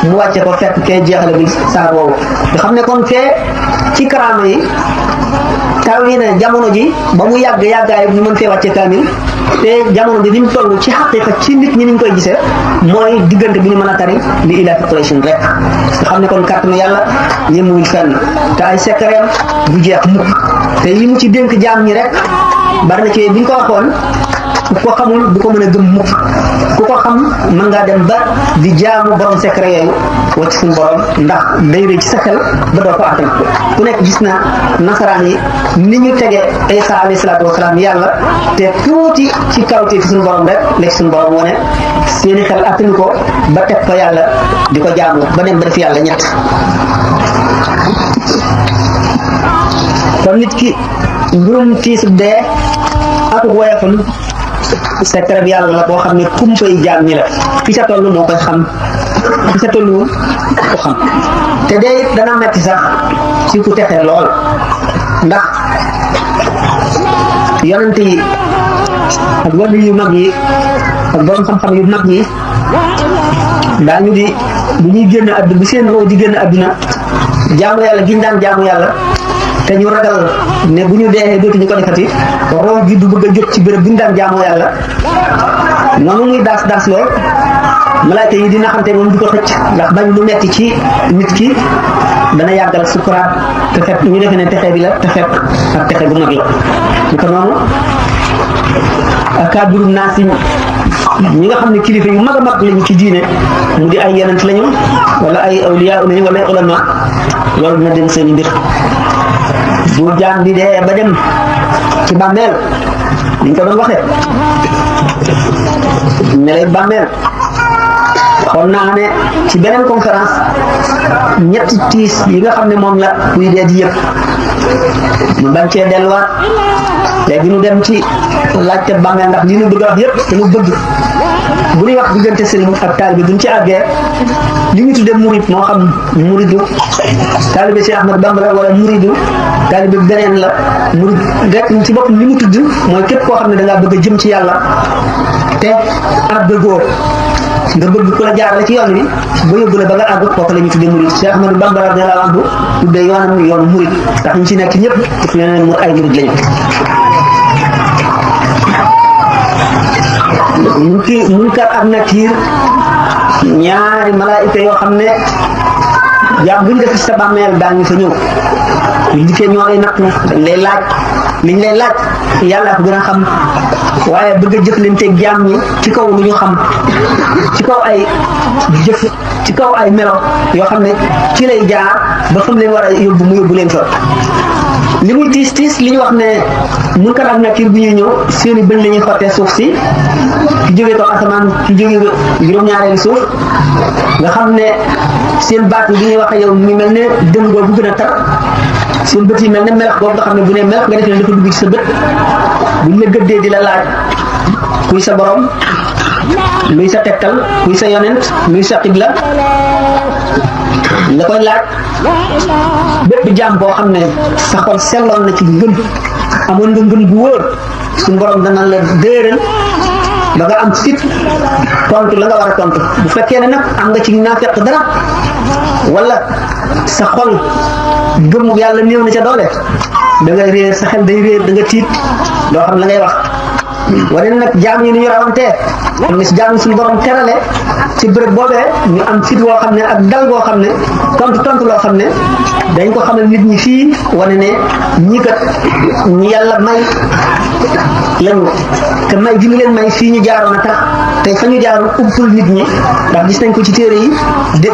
mu wàcce ko fekk kee jeexale dul saar woowu nga xam ne kon fee ci karaama yi taw yi ne jamono ji ba mu yàgg yàggaay ñu mën fee wàcce kaamil te jamono bi ni mu toll ci xaqiqa ci nit ñi niñ koy gisee mooy diggante bi ñu mën a tari li ilaafi Quraysh rek nga xam ne kon kàttanu yàlla yemul fenn te ay sekkareem du jeex mukk te yi mu ci dénk jaam ñi rek bari na ci bi ñu ko waxoon ku ko xamul du ko mën a gëm mukk ku ko xam mën ngaa dem ba di jaamu borom secret yooyu wacc suñu borom ndax day rëy ci sa xel ba doo ko attan ku nekk gis na nasaraan yi ni ñu tegee Isa alayhi salaatu wasalaam yàlla te tuuti ci kawte fi suñu borom rek léegi suñu borom wane seeni xel attanu ko ba teg ko yàlla di ko jaamu ba dem ba def yàlla ñett kon nit ki mbirum tiisu dee ak woyafal secret bi yàlla la boo xam ne kumpay jaam ñi la fi sa toll moo koy xam fi sa tollu ko xam te dee dana metti sax ci ku texee lool ndax yonent yi ak wàllu yu mag yi ak borom xam-xam yu mag yi daañu di bu ñuy génn àdduna bu seen roo di génn àdduna jaamu yàlla giñ daan jaamu yàlla te ñu ragal ne bu ñu dee dootuñu ko defati roo gi du bëgg a jóg ci béréb bi ñu daan jaamoo yàlla noonu muy daas lool malaayka yi dina xamante moom di ko xëcc ndax bañ lu metti ci nit ki dana yàggal sukuraat te fekk ñu defee ne texe bi la te fekk ak texe bu mag la ñu ko noonu akaabiru naas yi ñi nga xam ne kilifa yu mag a mag lañu ci diine mu di ay yenant lañu wala ay awliya lañu wala ay ulama loolu dina dem seen mbir bu jaam bi dee ba dem ci bàmmeel liñ ko doon waxee ne lay bàmmeel xool naa ne ci beneen conférence ñetti tiis yi nga xam ne moom la kuy dee di yëpp mu bañ cee delluwaat léegi ñu dem ci laajte bàmmeel ndax li ñu bëgg a wax yëpp te ñu bëgg bu ñuy wax diggante sëriñ ak taalibe bi duñ ci àggee li ñu tuddee murid moo xam muridu taalibe Cheikh Ahmad Bamba wala muridu taalibe beneen la murid rek ci bopp li mu tudd mooy képp koo xam ne da ngaa bëgg a jëm ci yàlla te àggagoo nga bëgg ku la jaarale ci yoon bi ba yóbbu la ba nga àgg kooku la ñu tuddee murid Cheikh Ahmadou Bamba radiyallahu anhu tuddee yoonam yoonu murid ndax ñu ci nekk ñëpp daf leen mu ay murid lañu Munkar ak Nakiir ñaari malaayika yoo xam ne jaam bu ñu def ci sa bàmmeel daañu fa ñëw ñu dikkee ñoo lay natt dañ lay laaj liñ lay laaj yàlla ko gën a xam waaye bëgg a jëflanteeg jaam ñi ci kaw lu ñu xam ci kaw ay jëf ci kaw ay melo yoo xam ne ci lay jaar ba xam leen war a yóbbu mu yóbbu leen fa li muy tiis li ñu wax ne Munkar ak Nakiir bu ñuy ñëw seeni bëñ la ñuy xottee suuf si ki jógee ko asamaan ki jógee juróom-ñaareelu suuf nga xam ne seen baat yi bi ñuy wax yow mu mel ne dënn boobu gën a tar seen bët yi mel ne melax boobu nga xam ne bu ne melax nga def ne dafa dugg ci sa bët buñ la gëddee di la laaj kuy sa borom luy sa tegtal kuy sa yonent luy sa xibla la koy laaj bépp jaam boo xam ne sa xol selloon na ci ngëm amoon nga ngëm bu wóor suñu borom dana la déeral ba nga am fit tontu la nga war a tontu bu fekkee ne nag am nga ci naafeq dara wala sa xol gëmu yàlla néew na ca doole da nga réer sa xel day réer da nga tiit doo xam la ngay wax wane nag jaam yi ni ñu rawantee am na si jaam suñu borom terale ci bërëb boobee ñu am fit woo xam ne ak dal boo xam ne tontu loo xam ne dañ ko xamal nit ñi fii wane ne ñii kat ñi yàlla may lañu te may gi ñu leen may fii ñu jaaroon a tax te fa ñu jaaroon umpul nit ñi ndax gis nañ ko ci téere yi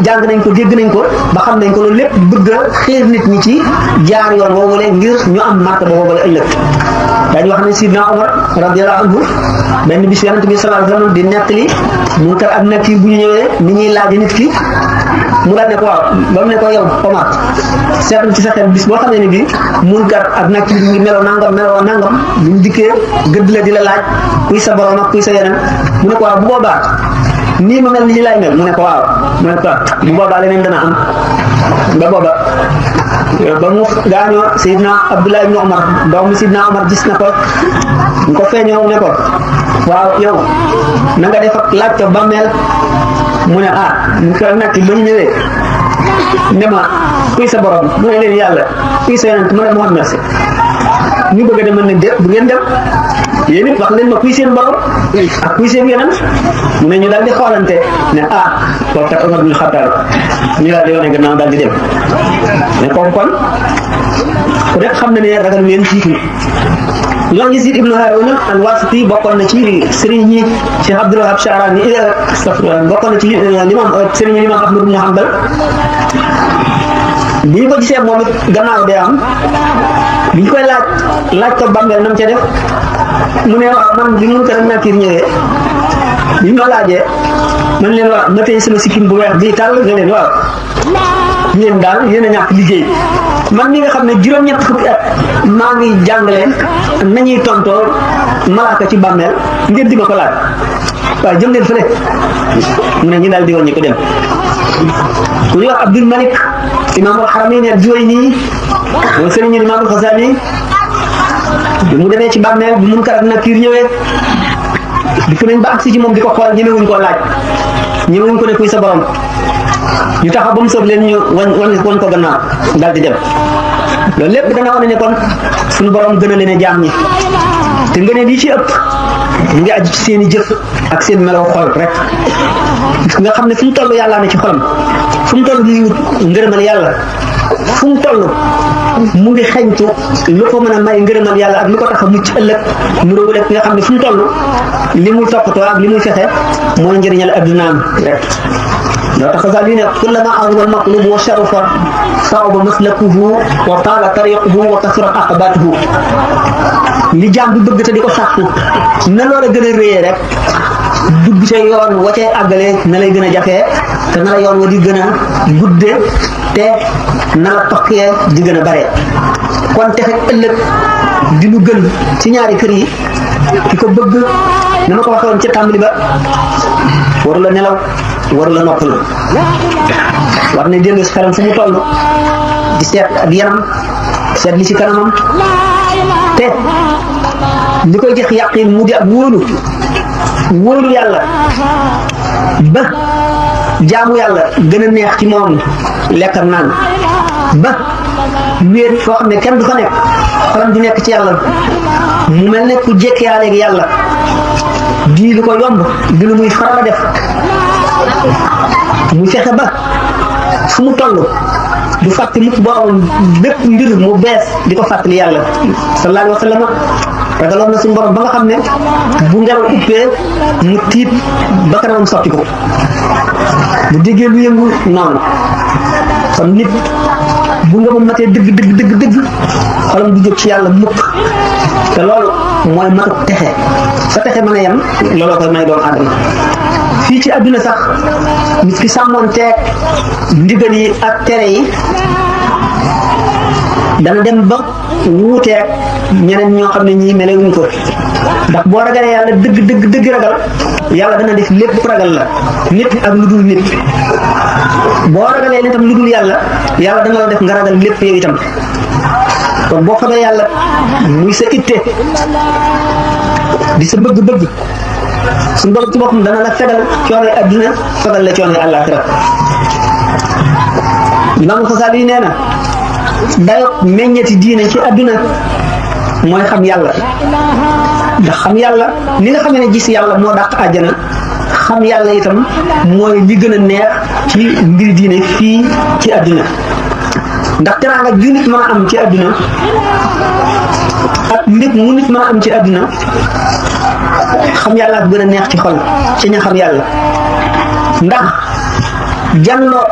jàng nañ ko dégg nañ ko ba xam nañ ko loolu lépp bëgg a xiir nit ñi ci jaar yoon woowule ngir ñu am martaba boobale ëllëg dañu wax ne Sidna Omar radiyallahu anhu benn bis yonent bi sallallahu alayhi wasallam di nettali Munkar ak Nakiir bu ñu ñëwee ni ñuy laaj nit ki mu daal ne ko waaw ba mu ne ko yow Omar seetlu ci sa xel bis boo xam ne ni bi Munkar ak Nakiir ngi meloo nangam bu ñu dikkee gëdd la di la laaj kuy sa borom ak kuy sa yeneen mu ne ko waaw bu boobaa nii ma mel ni lay mel mu ne ko waaw mu ne ko bu boobaa leneen dana am ba booba ba mu gaañoo Seydina Abdullah ibn Omar doomu Seydina Omar gis na ko ñu ko feeñoo ne ko waaw yow na nga def ak laaj ko bàmmeel mu ne mu ko nag ba ñu ñëwee ne ma kuy sa borom mu ne leen yàlla kuy sa yonent mu ne Muhammad ñu bëgg a demal ne de bu ngeen dem yéen it wax leen ma kuy seen borom ak kuy seen yonent mu ne ñu daal di xoolante ne kooku kat Omar bin Xattaab ñu daal di wane gannaaw daal di dem mais kooku kon ku nekk xam na ne ragal leen jiitu loolu Yaziid ibnu Haaruna al-Waasiti bokkoon na ci sëriñ ñi Cheikh Abdul Wahab Sha'rani bokkoon na ci limam sëriñ ñi limam Ahmad ibn Hanbal bi ñu ko gisee moom it gannaaw day am bi ñu koy laaj ko bàmmeel nam ca def mu ne waaw man bi mun ko rek nakiir ñëwee bi ñu ma laajee man leen waaw ma tey sama sikkim bu weex bii tàll nga leen waaw yéen daal yéen a ñàkk liggéey man mi nga xam ne juróom-ñett fukki at maa ngi jàngale nañuy tontoo malaaka ci bàmmeel ngeen di ma ko laaj waaye jëm leen fële mu ne ñu daal di woon ñi ko dem ku ñuy wax Abdul Malik imaamul Haramayn al-Juwayni mooy sëriñ ñu imaamul Xasaali bi mu demee ci bàmmeel bi Munkar ak Nakiir ñëwee di ko nañ ba agsi ci moom di ko xool ñemewuñ koo laaj ñemewuñ ko ne kuy sa borom ñu taxaw ba mu soob leen ñu wan ko gannaaw daal di dem loolu lépp dana wane ne kon suñu borom gën a leen a jaam ñi te nga ne lii ci ëpp mu ngi aju ci seen i jëf ak seen melaw xol rek nga xam ne fu mu toll yàllaa ne ci xolam fu mu toll mu ngi wut ngërëmal yàlla fu mu toll mu ngi xeñtu lu ko mën a may ngërëmal yàlla ak lu ko tax a mucc ëllëg mu róobu rek nga xam ne fu mu toll li muy toppatoo ak li muy fexe mooy njëriñal addunaam rek loo tax Xasaali ne kullama azuma al-matlub wa sharafa sa'uba maslakuhu wa taala tariquhu wa kasurat aqabatuhu li jaam bi bëgg te di ko sàkku na loola gën a réyee rek dugg ca yoon wa cay àggale na lay gën a jafee te na la yoon wa di gën a gudde te na la tokkee di gën a bare kon texe ëllëg di lu gën ci ñaari kër yi ki ko bëgg na ma ko waxoon ca tàmbali ba waru la nelaw waru la noppalu war na dellu si xelam fu mu toll di seet ak yaram seet li ci kanamam te li koy jox yàqin mu di ak wóolu yàlla ba jaamu yàlla gën a neex ci moom lekkam naan ba wéet foo xam ne kenn du fa nekk xolam di nekk ci yàlla mu mel ne ku jékkiyaaleeg yàlla di lu ko yomb di lu muy faral a def mu fexe ba fu mu toll du fàtte mukk boo amoon bépp mbir mu bees di ko fàttali yàlla sallallahu alayhi wa sallam ragaloon na suñu borom ba nga xam ne bu ngelaw uppee mu tiit ba kanamam sotti ko bu déggee lu yëngu noonu kon nit bu nga ma matee dëgg xolam du jóg ci yàlla mukk te loolu mooy matu texe sa texe mën a yem looloo koy may doomu aadama fii ci àdduna sax nit ki sàmmoon teeg ndigal yi ak tere yi dana dem ba wuuteeg ñeneen ñoo xam ne ñii melewuñ ko ndax boo ragalee yàlla dëgg ragal yàlla dana def lépp ragal la nit ak lu dul nit boo ragalee itam lu dul yàlla yàlla dana la def nga ragal lépp yow itam kon boo xamee yàlla muy sa itte di sa bëgg-bëgg suñu borom ci boppam dana la fegal coono adduna fegal la coono àllaaxira Imaam Xasaali nee na dayoo meññeeti diine ci adduna mooy xam yàlla ndax xam yàlla ni nga xamee ne gis yàlla moo dàq àjjana xam yàlla itam mooy li gën a neex ci mbiri diine fii ci adduna ndax teraanga ju nit mën a am ci adduna ak mbir mu nit mën a am ci adduna xam yàlla ak gën a neex ci xol ci ña xam yàlla ndax jàlloo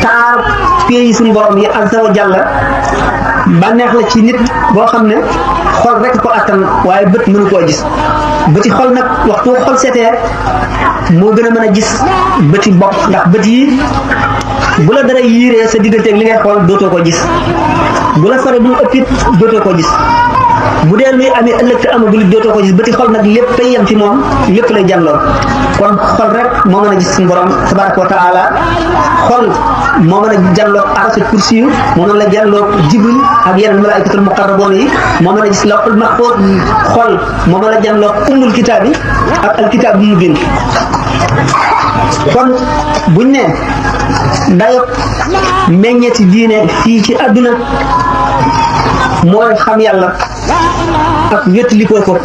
taar pays suñu borom yi azza wa jalla bànneex la ci nit boo xam ne xol rek ko attan waaye bët mënu koo gis bëti xol nag waxtu xol seetee moo gën a mën a gis bëti bopp ndax bët yi bu la dara yiiree sa digganteeg li ngay xool dootoo ko gis bu la sore bu mu ëppit dootoo ko gis bu dee luy amee ëllëg te amagul dootoo ko gis bëti xol nag lépp ay yem ci moom lépp lay jàlloon kon xol rek moo mën a gis suñu borom tabaraka wa taala xol moo mën a jàlloog arasa kursi yu moo mën a jàlloog jibril ak yeneen malaayikatul muqarraboon yi moo mën a gis lawhul mahfuus xol moo mën a jàlloog ummul kitaab yi ak alkitaab bu mu bind kon buñ ne dayo meññeeti diine fii ci àdduna mooy xam yàlla ak wétlikoo ko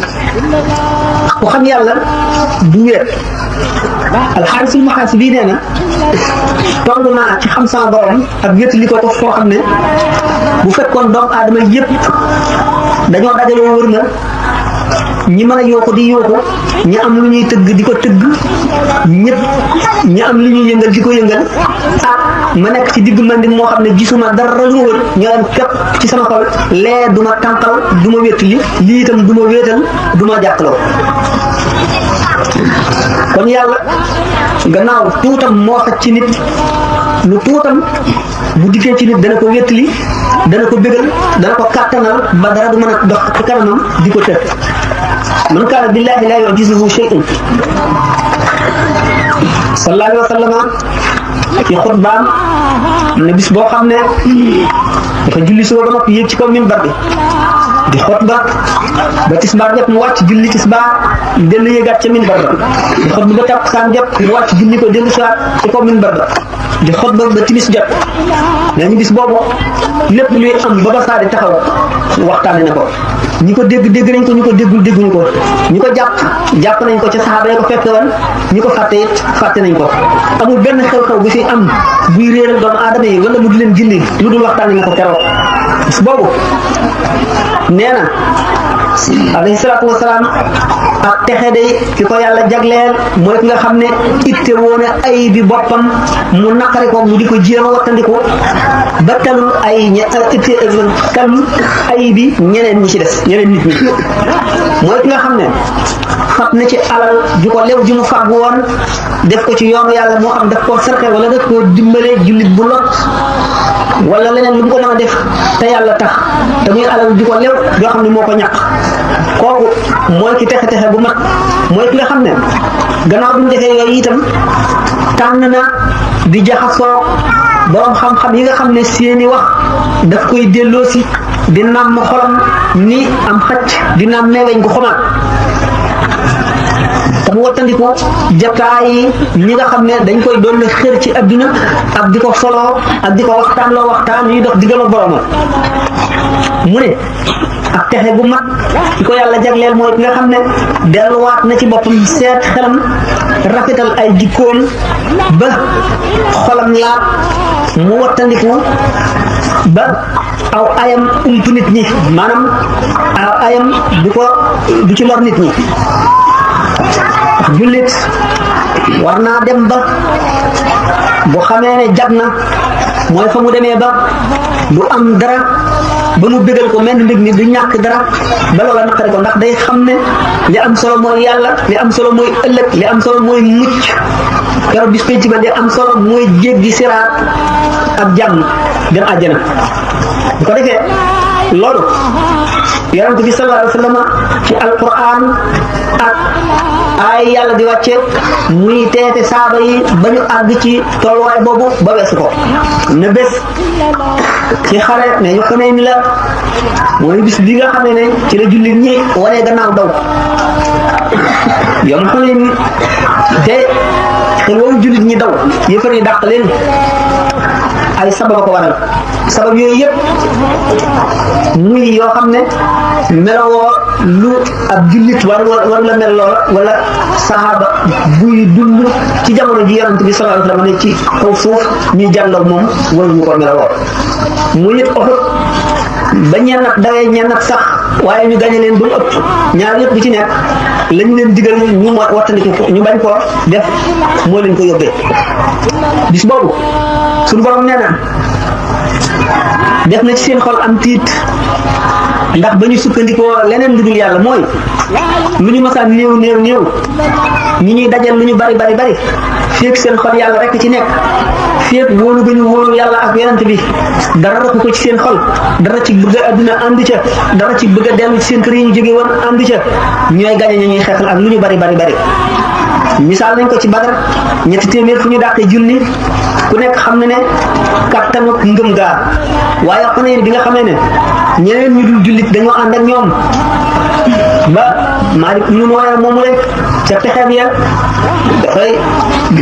ku xam yàlla du wéet alxaarisul maxaasi bii nee na toll naa ci xam sama borom ak wétlikoo ko foo xam ne bu fekkoon doomu aadama yépp dañoo dajaloo wër na ñi mën a yooku di yooku ñi am lu ñuy tëgg di ko tëgg ñëpp ñi am lu ñuy yëngal di ko yëngal ma nekk ci digg man di moo xam ne gisuma dara lu wër ñoo leen képp ci sama xol lee duma tànqal du ma wéttali lii itam du ma wéetal du ma jàkkaloo kon yàlla gannaaw tuutam moo xaj ci nit lu tuutam bu dikkee ci nit dana ko wéttali dana ko bégal dana ko kàttanal ba dara du mën a dox ci kanamam di ko tëj man kaana billahi laa yu'jizuhu shay'un sallallahu alayhi wa sallam ci xutbaam ne bis boo xam ne dafa julli suba ba noppi yéeg ci kaw minbar bi di xutba ba tisbaar jot mu wàcc julli tisbaar dellu yéegaat ca minbar ba di xutba ba takkusaan jot mu wàcc julli ko dellu siwaat ci kaw minbar ba di xutba ba timis jot nee ñu bis boobu lépp luy am ba ba saa di taxaw waxtaane na ko ñi ko dégg nañ ko ñu ko déggul dégguñu ko ñi ko jàpp nañ ko ca saxaaba yi ko fekk woon ñi ko fàtte it fàtte nañ ko amul benn xew-xew bu fi am buy réeral doomu aadama yi wala mu di leen gindi lu dul waxtaane na ko keroog bis boobu nee na alayhi salaatu wasalaam ak texe day ki ko yàlla jagleel mooy ki nga xam ne itte woon ay bi boppam mu naqari ko mu di ko jéem a wattandiku ba talul talul ay bi ñeneen ñi ci des ñeneen nit ñi mooy ki nga xam ne fat na ci alal ju ko lew ji mu fàgg woon def ko ci yoonu yàlla moo xam daf koo sarxe wala daf koo dimbalee jullit bu lot wala leneen lu mu ko mën a def te yàlla tax te muy alal ju ko lew joo xam ne moo ko ñàkk kooku mooy ki texe bu mat mooy ki nga xam ne gannaaw bi mu defee yooyu itam tànn na di jaxasoo borom xam-xam yi nga xam ne seeni wax daf koy delloosi di nàmm xolam ni am xacc di nàmm meeweñ gu xomaat te mu wattandiku jataay yi ñi nga xam ne dañ koy doon xër ci adduna ak di ko soloo ak di ko waxtaan yuy dox diggam ak boromam mu ne ak texe gu mag ki ko yàlla jagleel mooy ki nga xam ne delluwaat na ci boppam seet xelam rafetal ay jikkoom ba xolam laab mu wattandiku ba aw ayam ump nit ñi maanaam aw ayam du ci lor nit ñi jullit war naa dem ba bu xamee ne jag na mooy fa mu demee ba du am dara ba mu bégal ko mel mbég mi du ñàkk dara ba loola naqari ko ndax day xam ne li am solo mooy yàlla li am solo mooy ëllëg li am solo mooy mucc keroog bis penc ba li am solo mooy jéggi siraat ak jàmm dem àjjana bu ko defee loolu yonent bi sallallahu alayhi wa sallam ci alquran ak ay yàlla di wàcce muy teete saaba yi ba ñu àgg ci tolluwaay boobu ba weesu ko ne bés ci xare ne ñu xamee ni la mooy bis bi nga xamee ne ci la jullit ñi wanee gannaaw daw yow ma xamee ni te xel woowu jullit ñi daw yëfar yi dàq leen ay sabab ko waral sabab yooyu yëpp muy yoo xam ne melowoo lu ab jullit war la mel loola wala saxaaba buy dund ci jamono ji yonent bi sallallahu alayhi wa sallam ne ci kaw suuf ñuy jàndoog moom waruñu ko melowoo mu nit Uhud ba ñennat dawee ñennat sax waaye ñu gañe leen ba mu ëpp ñaar yëpp bu ci nekk lañu leen digal ñu wattandiku ñu bañ koo def moo leen ko yóbbee bis boobu suñu borom nee na def na ci seen xol am tiit ndax ba ñu sukkandikoo leneen lu dul yàlla mooy lu ñu masaan néew ñi ñuy dajal lu ñu bari féeg seen xol yàlla rek ci nekk féeg wóolu ba ñu wóolu yàlla ak yonent bi dara rëkk ko ci seen xol dara ci bëgg a adduna ànd ca dara ci bëgg a dellu ci seen kër yi ñu jóge woon ànd ca ñooy gañe ñuy xeexal ak lu ñu bari misaal nañ ko ci Badar 300 fu ñu dàqee junni ku nekk xam na ne kattanu ngëm gaa waaye Xunayn bi nga xamee ne ñeneen ñu dul jullit dañoo ànd ak ñoom ba Maalik ibnu Nuwayra moomu rek ca pexeem ya dafay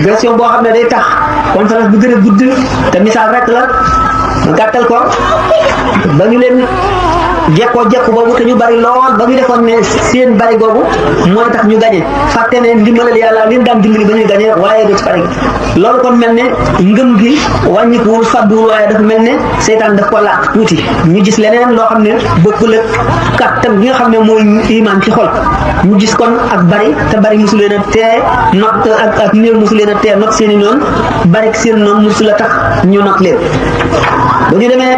version boo xam ne day tax conférence bu gën a gudd te misaal rek la ma gàttal ko ba ñu leen jekkoo jekku boobu te ñu bari lool ba ñu defoon ne seen bari googu mooy tax ñu gañe fàtte ne ndimbalal yàlla leen daan dimbali ba ñuy gañe waaye du ci bari loolu kon mel ne ngëm gi wàññikuwul fàdduwul waaye dafa mel ne seytaan daf ko làq tuuti ñu gis leneen loo xam ne bokkul ak kàttan bi nga xam ne mooy iman ci xol ñu gis kon ak bari te bari mosu leen a tee not ak néew mosu leen a tee not seen i noonu bari seen noonu mosu la tax ñu not leen ba ñu demee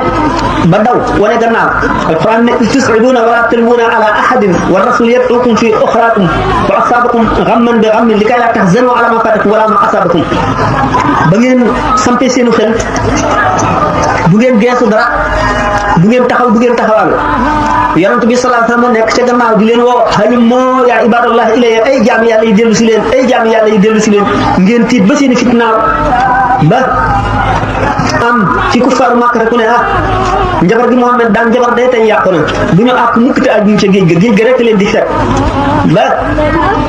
ba daw wane gannaaw alquran ne tus'iduna wala talwuna ala ahadin wa rasul yad'ukum fi ukhrakum wa asabakum ghamman bi ghammin likay la tahzanu ala ma fatakum wala ma asabakum ba ngeen sampé seenu xel bu ngeen geesu dara bu ngeen taxaw bu ngeen taxawal yonent bi sallallahu alayhi wasallam nekk ca gannaaw di leen woo halumma ya ibadallah ilayya ay jaam yàlla yi dellu si leen ay jaam yàlla yi dellu si leen ngeen tiit ba seeni fitnaaw ba am ci kuffaaru Makka rek ne njabar gi Muhammad daan njabar day tey yàqu na bu ñu àkk mukk te àgguñ ca géej ga rek leen di fekk ba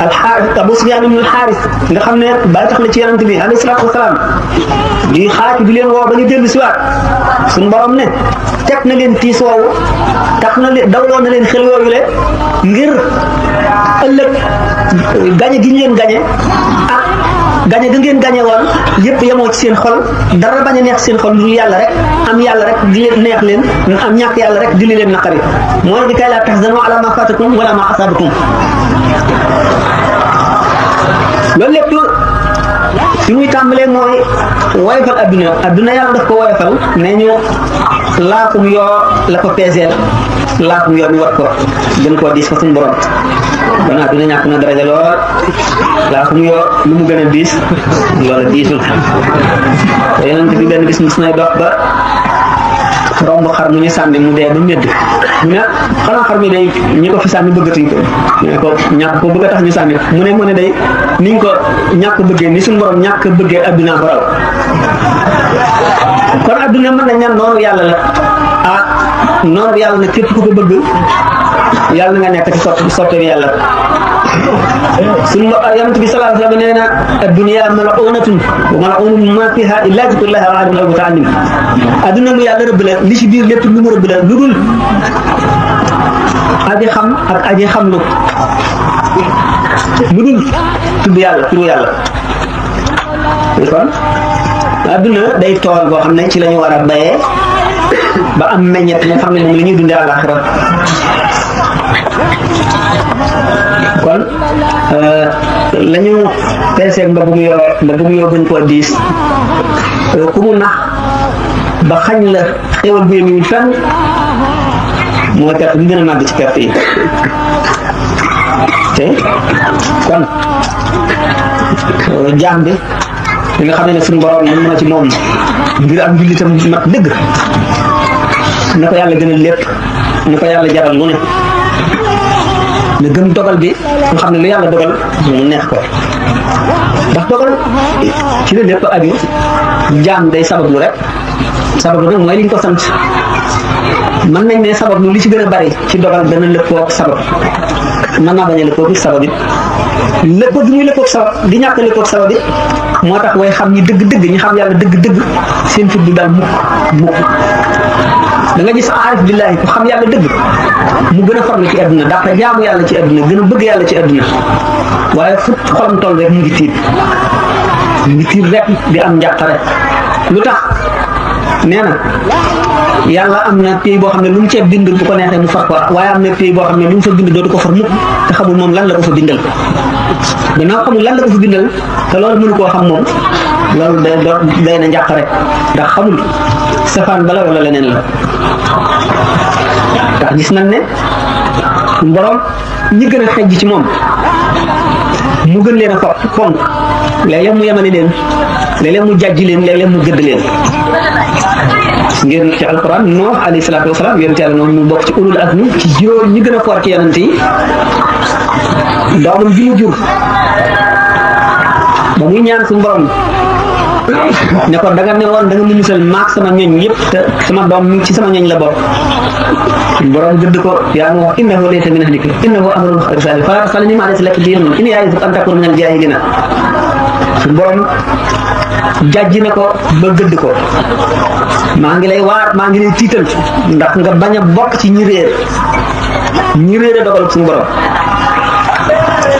alxaaris Abu Sufyaan ibn al-Xaaris nga xam ne bàyyi tax la ci yonent bi alayhi salaatu wasalaam di xaati di leen woo ba ñu dellu si waat suñu borom ne teg na leen tiis woowu tax na leen dawloo na leen xel yooyu le ngir ëllëg gañe gi ñu leen gañe ak gañe ga ngeen gañe woon yëpp yemoo ci seen xol dara bañ a neex seen xol lu yàlla rek am yàlla rek di leen neex leen am ñàkk yàlla rek di leen naqari mooy di kay laa tahzanu ala ma fatakum wala ma asabakum loolu lépp fi muy tàmbalee mooy woyofal adduna yàlla daf ko woyofal ne ñu laakum yoo la ko peeseel laakum yoo mi wat ko gën koo diis fa suñu borom kon adduna ñàkk na daraja lool laakum yoo lu mu gën a diis loola diisul yonent bi benn bis mus nay dox ba romb xar mu ñu sànni mu dee ba medd mu ne xanaa xar mi day ñi ko fi sànni bëggatuñ ko ñu ne ko ñàkk ko bëgg a tax ñu sànni mu ne day niñ ko ñàkk bëggee ni suñu borom ñàkk bëggee adduna ko raw kon adduna mën nañ ñaan noonu yàlla la noonu yàlla nag képp ku ko bëgg yàlla na nga nekk ci soppeeku yàlla suñu yonent bi sallallahu alayhi wa sallam nee na ad-dunya mal'unatun wa mal'unun ma fiha illa zikrullahi wa alimul muta'allim adduna lu yàlla rëbb la li ci biir lépp lu mu rëbb la lu dul aji xam ak aji xam lu dul tudd yàlla turu yàlla kon adduna day tool boo xam ne ci la ñu war a bayee ba am meññet nga xam ne moom la ñuy dundee àllaaxira kon la ñu peeseeg mbagum yoo gën koo diis ku mu nax ba xañ la xéwal bu yëngu fenn mooy perte bi gën a màgg ci perte yi te kon jaam bi li nga xam ne suñu borom mën na ci moom ngir am jullitam mat dëgg na ko yàlla gënal lépp na ko yàlla jaral lu ne na gëm dogal bi nga xam ne lu yàlla dogal mu neex ko ndax dogal ci la lépp aju jaam day sabablu rek sabablu nag mooy liñ ko sant mën nañ ne sabablu li ci gën a bari ci dogal dana lëppoo ak sabab mën naa bañ a lëppoo ak sabab it lëppoo gi muy lëppoo ak sabab di ñàkk lëppoo ak sabab it moo tax way xam ñi dëgg-dëgg ñi xam yàlla dëgg-dëgg seen fit du daal mukk da nga gis aarif billahi ku xam yàlla dëgg mu gën a farlu ci àdduna ndax jaamu yàlla ci àdduna gën a bëgg yàlla ci àdduna waaye fu xolam toll rek mu ngi tiit rek di am njàqare lu tax nee na yàlla am na pays boo xam ne lu mu ceeb bind bu ko neexee mu far ko waaye am na pays boo xam ne lu mu fa bind dootu ko far mukk te xamul moom lan la ko fa bindal gannaaw xamul lan la ko fa bindal te loolu mënu koo xam moom loolu day na njàqare ndax xamul safaan bala wala leneen la ndax gis nañ ne borom ñi gën a xejj ci moom mu gën leen a fonk léeg-léeg mu yemale leen léeg-léeg mu jàjji leen léeg-léeg mu gëdd leen ngeen ci alquran Nuux alayhi salaatu wasalaam yonent yàlla noonu mu bokk ci ulul azmi ci juróom ñi gën a foor ci yonent yi doomam bi mu jur ba muy ñaan suñu borom ne ko da nga ne woon da nga mu musal maak sama ñoñ yëpp te sama doom mi ci sama ñoñ la bokk borom gëdd ko yaa ngi wax innahu laysa min ahlika innahu amalun ghayru salih fala tasalni ma laysa laka bihi ilmun inni a'izuka an takuna min al-jahilina su borom jàjji na ko ba gëdd ko maa ngi lay waar maa ngi lay tiital ndax nga bañ a bokk ci ñi réer a dogal suñu borom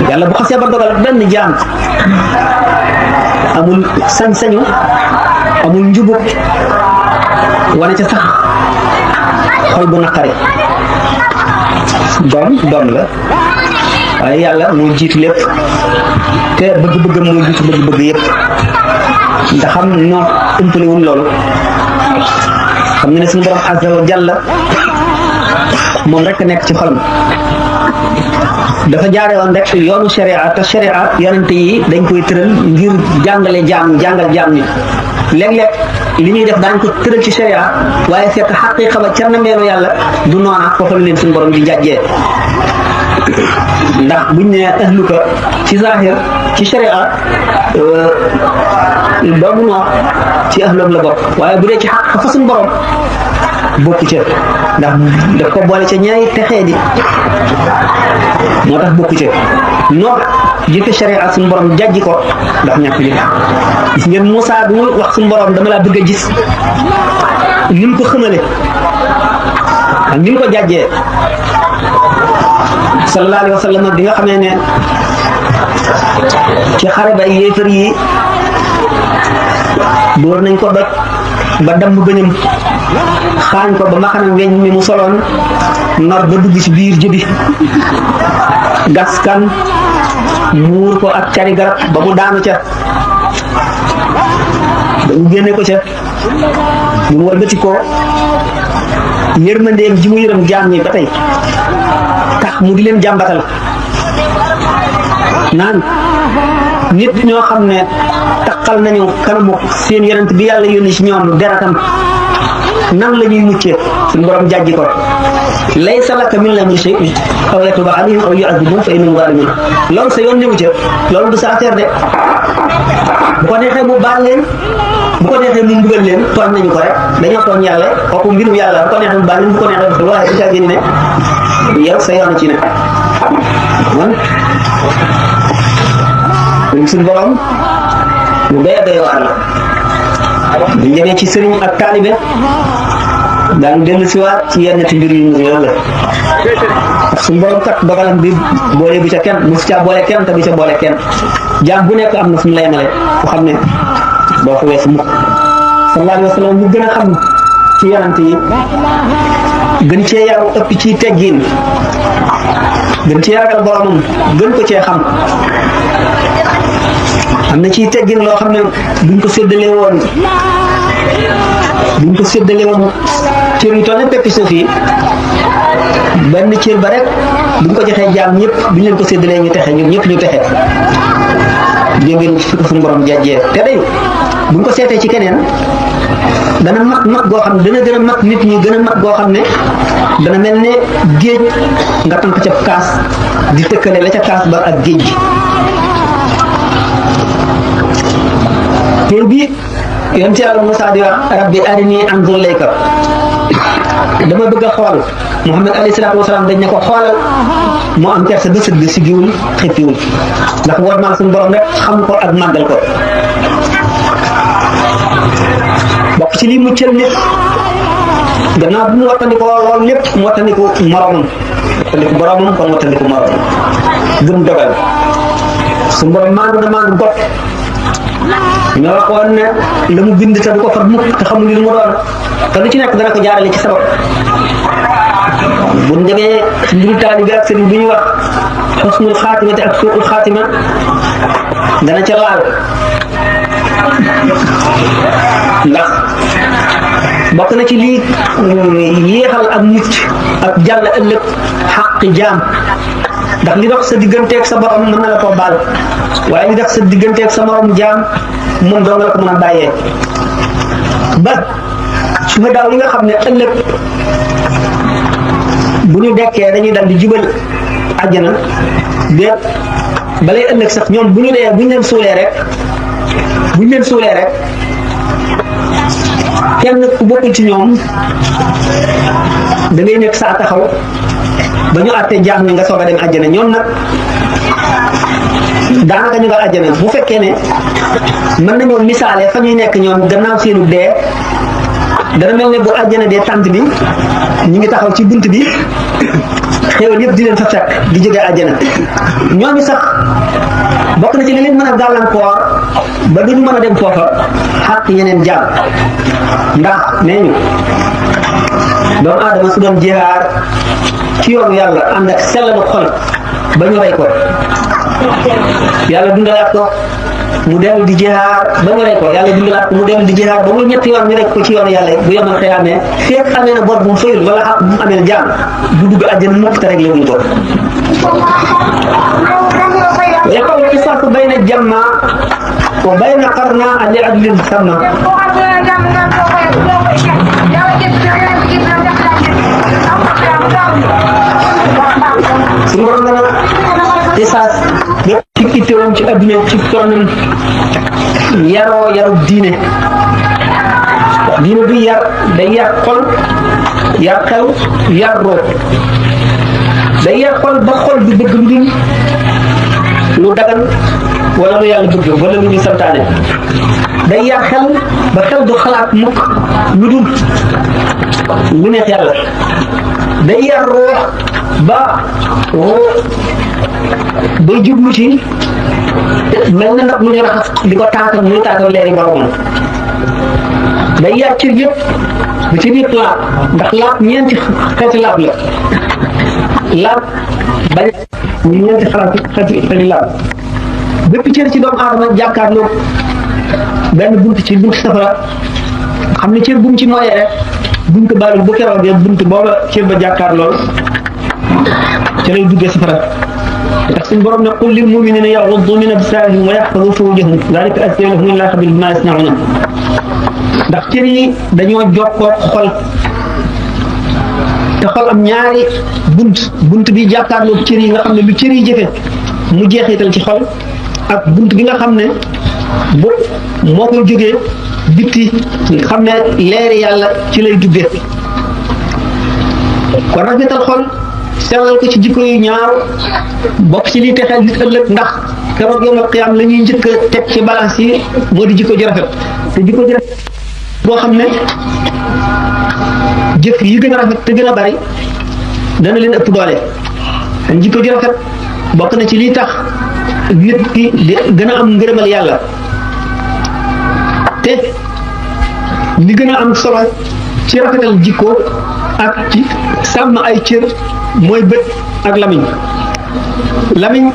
yàlla bu xasee ba dogal benn jaam amul sañ-sañu amul njubug wane ca sax xol bu naqari doom la waaye yàlla moo jiitu lépp te bëgg-bëggam moo jiitu bëgg-bëgg yépp ndax xam noo umpaliwul loolu xam nga ne suñu borom azza wa jalla moom rek nekk ci xolam dafa jaare woon rek yoonu sharia te sharia yonente yi dañ koy tëral ngir jàngal jaam ni léeg-léeg li ñuy def daañ ko tëral ci sharia waaye fekk xaqiqa ba ca nameelu yàlla du noona foofu leen suñu borom di jàjjee ndax buñ ne ahluka ci zahir ci sharia doomu noo ci ahloom la bokk waaye bu dee ci xaqiqa fa suñu borom bokku ca ndax daf ko boole ca ñaari texee di moo tax bokku ca noo jëfe sharia suñu borom jàjji ko ndax ñàkk jëfe gis ngeen Moussa bu mu wax suñu borom dama laa bëgg a gis ni mu ko xamale ak ni mu ko jàjjee sallallahu alayhi wa sallam bi nga xamee ne ci xare ba yéefar yi door nañ ko doj ba damm bëñam xaañ ko ba ma xam ne weñ mi mu soloon nor ba dugg ci biir jëbi gaskan muur ko ak cari garab ba mu daanu ca ba ñu génne ko ca ñu mu walbati ko yërmandeem ji mu yërëm jaam ñi ba tey tax mu di leen jàmbatal naan nit ñoo xam ne taqal nañu kanamu seen yonent bi yàlla yónni ci ñoom deratam nan la ñuy muccee suñu borom jàjji ko laysa laka min al-amri shay'un aw yatuba alayhim aw yu'adhibahum fa innahum zalimun loolu sa yoon newu ca loolu du sa affaire de bu ko neexee mu baal leen bu ko neexee mu mbugal leen tooñ nañu ko rek dañoo tooñ yàlla kooku mbirum yàlla bu ko neexee mu baal leen bu ko neexee waaye du caa génn ne yow sa yoon ci ne man suñu borom lu doy waar la bu demee ci sëriñ ak taalibe daan dellu si waat ci yenn ti mbir yu loolu la ndax suñu borom kat dogalam bi boole bu ca kenn mu ca boole kenn te bu ca boole kenn jaam bu nekk am na fu mu la yemale ku xam ne boo ko weesu mukk sallallahu alayhi wa sallam ñu gën a xam ci yonent yi gën cee yaru ëpp ci teggin gën cee ragal boromam gën ko cee xam am na ciy teggin loo xam ne buñ ko séddalee woon cër yu toll ne peppi suuf yi benn cër ba rek buñ ko joxee jaam ñëpp buñ leen ko séddalee ñu texe ñun ñëpp ñu texe dégg ngeen fi ko suñu borom jàjjee te day buñ ko seetee ci keneen dana mag goo xam ne dana gën a mag nit ñi gën a mag goo xam ne dana mel ne géej nga tànk ca kaas di tëkkale la ca kaas ba ak géej gi tey bii yonent Yàlla Musaa di wax rabbi arinii anzur ilayka dama bëgg a xool Muhammad alayhi salaatu wasalaam dañ ne ko xoolal moo am kersa ba sëgg si giwul xippiwul ndax war maa suñu borom rek xam ko ak màggal ko bokk ci lii muccal nit gannaaw bu mu wattandikoo loolu lépp mu wattandiku moromam wattandiku boromam kon wattandiku moromam gëm dogal suñu borom maandu na maandu got ñoo waxoon ne la mu bind te du ko far mukk te xamul li mu doon te lu ci nekk dana ko jaarale ci sabab bu ñu demee ci mbiru taalibe ak sëriñ bu ñuy wax xusnul xaatima te ak suuqul xaatima dana ca laal ndax bokk na ci lii yéexal ak mucc ak jàll ëllëg xaqi jaam ndax li dox sa digganteeg sa borom mën na la koo baal waaye li dox sa digganteeg sa morom jaam moom doo nga la ko mën a bàyyee ba su ma daaw yi nga xam ne ëllëg bu ñu dekkee dañuy dal di jubal àjjana de balay ëllëg sax ñoom bu ñu leen suulee rek kenn ku bokkul ci ñoom da ngay nekk saa taxaw ba ñu àttee jaam ñi nga soog a dem àjjana. ñoom nag daanaka ñu nga àjjana bu fekkee ne mën nañoo misaale fa ñuy nekk ñoom gannaaw seenu dee dana mel ne bu àjjana dee tànt bi ñu ngi taxaw ci bunt bi xéwal yëpp di leen fa fekk di jógee àjjana. ñooñu sax bokk na ci li leen mën a gàllankoor ba duñu mën a dem foofa xàq yeneen jaam ndax nee ñu doomu aadama su doon jihaar ci yoonu yàlla ànd ak sellalu xol ba ñu rey ko yàlla dundalaat ko mu dellu di jihaar ba ñu rey ko yàlla dundalaat ko mu dellu di jihaar ba mu ñetti yoon ñu rek ko ci yoonu yàlla bu yomal xiyaamee fekk amee na bor bu mu fayul wala xaq bu mu amee jaam du dugg àjjana mukk te rek la wuñ ko. يقول القصاص بين الجمع وبين قرنا لعدل السمع. سمعنا قصاص في كتيرون في أبناء كتيرون يارو دينه دينه بي يار قل يار كل يار روح يار قل بخل ببقلين lu dagan wala lu yàlla bëgg wala lu ñu santaane day yar xel ba xel du xalaat mukk lu dul lu neex yàlla day yar ruux ba ruux bay jublu ci mel na nag lu ñu raxas di ko taatal muy taatal leeri boromam day yar cër yëpp ba ci biir laab ndax laab ñeenti xeeti laab la laab bañ ñu ñeenti xalaat xeeti laab bépp cër ci doomu aadama jàkkaarloo benn bunt ci bunt safara xam ne cër bu mu ci mooyee rek buñ ko baalul bu keroogee bunt booba cër ba jàkkaarloo ca lay duggee safara ndax suñu borom ne qul lil muminina yaghuddu min absarihim wa yahfazu furujahum zalika azka lahum inna xabir bima yasnauna ndax cër yi dañoo jokkoo xol te xol am ñaari bunt bi jàkkaarloo cër yi nga xam ne lu cër yi jëfe mu jeexital ci xol ak bunt bi nga xam ne bu moo koy jógee bitti nga xam ne leeri yàlla ci lay duggee kon rafetal xol sellal ko ci jikko yu ñaaw bokk ci lii texeel nit ëllëg ndax keroog yawmal qiyaam la ñuy njëkk a teg ci balance yi moo di jikko ji rafet te jikko ji rafet boo xam ne jëf yi gën a rafet te gën a bari dana leen ëpp doole jikko ji rafet bokk na ci lii tax nit ki di gën a am ngërëmal yàlla te li gën a am solo ci rafetal jikko ak ci sàmm ay cër mooy bët ak lamiñ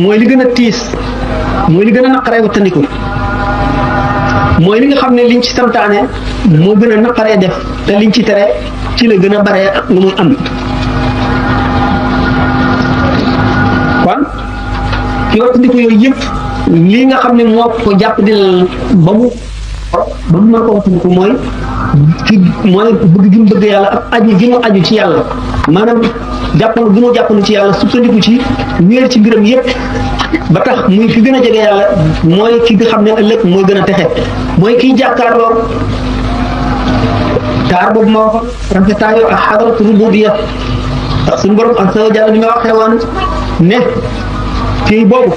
mooy li gën a tiis mooy li gën a naqaree wattandiku mooy li nga xam ne liñ ci santaane moo gën a naqaree def te liñ ci tere ci la gën a baree lu muy am kon ci wattandiku yooyu yëpp lii nga xam ne moo ko jàpp di ba mu mën ko wattandiku mooy bëgg gi mu bëgg yàlla ak aju gi mu aju ci yàlla maanaam jàppandu gi mu jàppandu ci yàlla sukkandiku ci wéer ci mbiram yëpp ba tax muy fi gën a jege yàlla mooy ki nga xam ne ëllëg mooy gën a texe mooy kiy jàkkaarloo taar boobu moo ko rafetaayu ak xadarat rububiyya ndax suñu borom ak sa jàll ni nga waxee woon ne kii boobu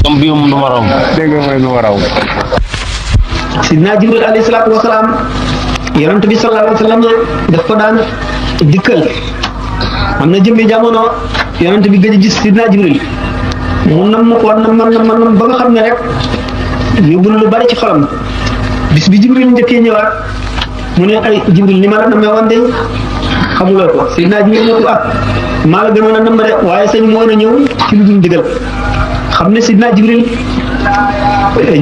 comme bi mu raw dégg nga mooy nu ma raw sidna Jibril alayhi salaatu wa salaam yonent bi sallallahu alayhi wa sallam daf ko daan dikkal am na jëmmi jamono yonent bi gëj a gis sidna Jibril mu nam ko nam ba nga xam ne rek yóbbu lu bari ci xolam bis bi Jibril njëkkee ñëwaat mu ne ay Jibril ni ma la namee woon de xamuloo ko sidna Jibril ne ko maa la gënoon a nam de waaye sañ moo na ñëw ci lu dul digal xam ne sidna Jibril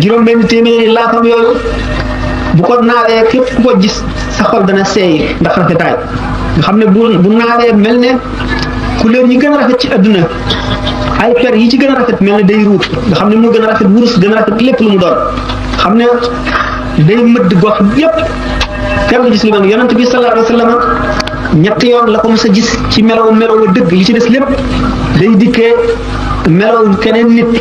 juróom benn téeméeri laafam yooyu bu ko naawee képp ku ko gis sa xol dana seey ndax rafetaay nga xam ne bu naawee mel ne couleur yi gën a rafet ci adduna ay per yi ci gën a rafet mel ne day ruut nga xam ne moo gën a rafet wurus gën a rafet lépp lu mu doon xam ne day mëdd gox yépp kenn gis lu mel yonent bi sallallahu alayhi wa sallam ñetti yoon la ko mos a gis ci melaw dëgg li ci des lépp day dikkee melaw keneen nit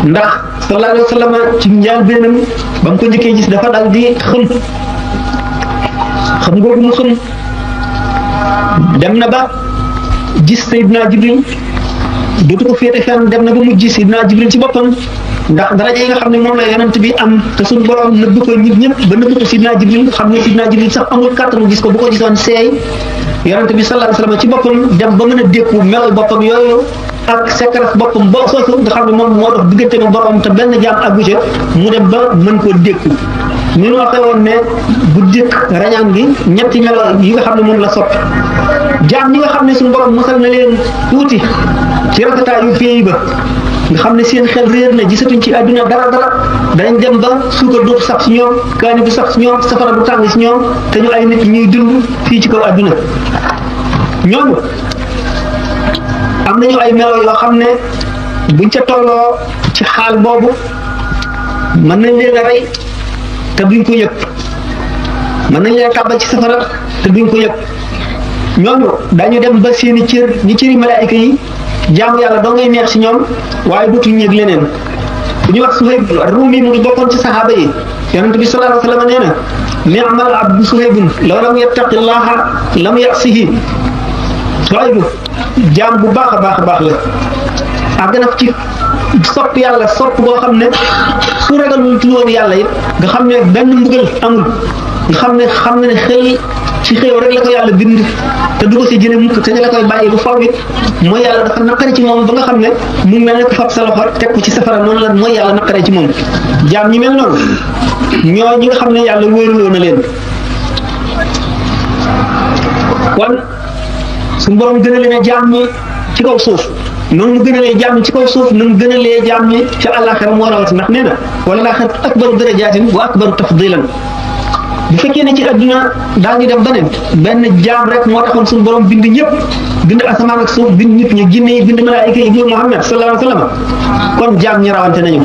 ndax sallallahu alayhi wa sallam ci njaal benam ba mu ko njëkkee gis dafa dal di xëm xam googu mu xam dem na ba gis Seydina Jibril dootu ko féete fenn, dem na ba mujj Seydina Jibril ci boppam ndax daraja yi nga xam ne moom la yonent bi am te suñu borom nëbb ko nit ñëpp ba nëbb ko Seydina Jibril, xam ne Seydina Jibril sax amul kàttanu gis ko, bu ko gisoon seey. yonent bi sallallahu alayhi wasallam ci boppam dem ba mën a dékku melal boppam yooyu ak secret boppam boo soosu nga xam ne moom moo dox diggante ak borom te benn jaam àggu ca mu dem ba mën koo dékku. ni ñu waxee woon ne bu dikk rañaan gi ñetti melo yi nga xam ne moom la soppi jaam ñi nga xam ne suñu borom mosal na leen tuuti ci rafetaayu pays ba nga xam ne seen xel réer na gisatuñ ci àdduna dara dañ dem ba suukar dootu sax si ñoom, kaani du sax si ñoom, safara du tàng si ñoom te ñu ay nit ñuy dund fii ci kaw àdduna. ñooñu am nañu ay melo yoo xam ne buñ ca tolloo ci xaal boobu mën nañ leen a rey te duñ ko yëg, mën nañ leen a tàbbal ci safara te duñ ko yëg. ñooñu dañu dem ba seeni cër ñi cëri malaayika yi jaamu yàlla doo ngay neex si ñoom waaye dootuñu yëg leneen. bu ñuy wax Suhayb Rumi mu ngi bokkoon ci saxaaba yi, yonent bi sallallahu alayhi wa sallam nee na ni'mal abdu Suhaybun law lam yattaqillaha lam ya'sihi. Suhayb jaam bu baax a baax la àgg na ci sopp yàlla sopp boo xam ne su ragalul ci woon yàlla it nga xam ne benn mbugal amul, nga xam ne xëy ci xëy rek la ko yàlla bind te du ko si jëlee mukk te ñu la koy bàyyi bu faw it mooy yàlla dafa naqare ci moom ba nga xam ne mu ngi mel ne ko fab sa loxo teg ko ci safara, noonu la mooy yàlla naqare ci moom. jaam ñi mel noonu ñoo ñi nga xam ne yàlla wóoruloo na leen. kon suñu borom gënale na jaam ñi ci kaw suuf, noonu mu gënalee jaam ñi ci kaw suuf noonu mu gënalee jaam ñi ca àllaaxira moo rawati ndax nee na wala laaxira akbaru darajaatin wa akbaru tafdilan. bu fekkee ne ci adduna daa ngi dem ba ne benn jaam rek moo taxoon suñu borom bind ñëpp, bind asamaan ak suuf, bind nit ñi, jinne yi, bind malaayika yi, bind Muhammad sallallahu alayhi wa sallam, kon jaam ñi rawante nañu.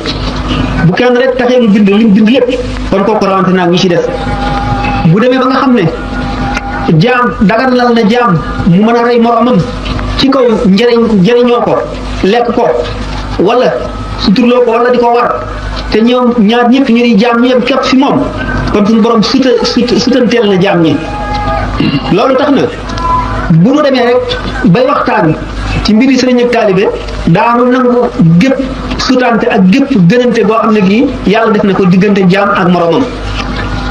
bu kenn rek taxee mu bind li mu bind lépp kon kooku rawante naa ñi ci des. bu demee ba nga xam ne jaam daganal na jaam mu mën a rey moromam ci kaw njëriñoo ko, lekk ko wala suturloo ko wala di ko war te ñoom ñaar ñëpp ñu di jaam ñëpp képp fi moom, kon suñu borom sutanteel na jaam ñi. loolu tax na bu nu demee rek bay waxtaan ci mbiri sëriñ ak taalibe daanu nangu gépp sutante ak gépp gënante boo xam ne gii yàlla def na ko diggante jaam ak moromam.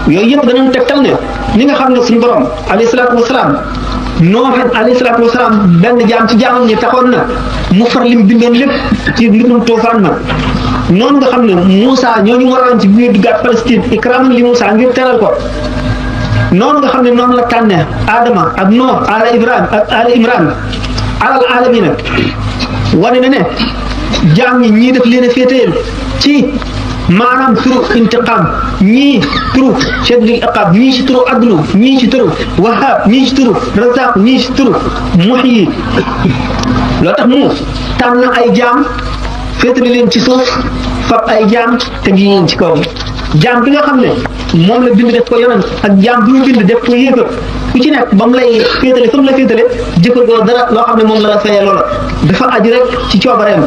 yooyu yëpp danañu tegtal ne ni nga xam ne suñu borom alayhi salaatu wasalaam Nooh alayhi salaatu wasalaam benn jaam ci jaamam ñi taxoon na mu far lim bindoon lépp ci mbirum toofaan ma, noonu nga xam ne Moussa ñooñu waroon ci biir duggaat Palestine ikraman li Moussa ngir teral ko, noonu nga xam ne noonu la tànnee Adama ak Nooh ala Ibrahim ak ala Imran alal alamina, wane na ne jaam ñi ñii def leen a féeteel ci maanaam turu intiqam, ñii turu shaddil iqab, ñii ci turu adlu, ñii ci turu wahab, ñii ci turu razaq, ñii ci turu muhyi. loo tax mu tànn ay jaam féetale leen ci suuf, fab ay jaam te ngi leen ci kaw. jaam bi nga xam ne moom la bind def ko yonent ak jaam bi mu bind def ko yéefar, ku ci nekk ba mu lay féetale fa mu la féetale jëkkagoo dara loo xam ne moom la la fayee loola, dafa aju rek ci coobareem